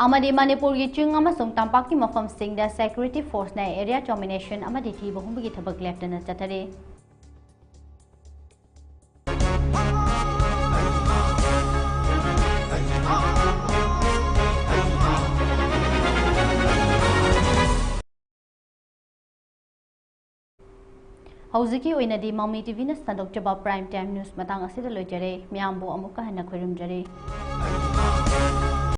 ꯑꯃꯗꯤ ꯃꯅꯤꯄꯨꯔꯒꯤ ꯆꯤꯡ ꯑꯃꯁꯨꯡ ꯇꯝꯄꯥꯛꯀꯤ ꯃꯐꯝꯁꯤꯡꯗ security forceꯅ area domination ꯑꯃꯗꯤ ꯊꯤꯕ ꯍꯨꯝꯕꯒꯤ ꯊꯕꯛ ꯂꯦꯞꯇꯅ ꯆꯠꯊꯔꯤ꯫ ꯍꯧꯖꯤꯛꯀꯤ ꯑꯣꯏꯅꯗꯤ ꯃꯃꯤ ꯇꯤꯚꯤꯅ ꯁꯟꯗꯣꯛꯆꯕ Prime Time News ꯃꯇꯥꯡ ꯑꯁꯤꯗ ꯂꯣꯏꯖꯔꯦ꯫ ꯃꯌꯥꯝꯕꯨ ꯑꯃꯨꯛꯀ ꯍꯟꯅ ꯈꯣꯏꯔꯨꯝꯖꯔꯤ꯫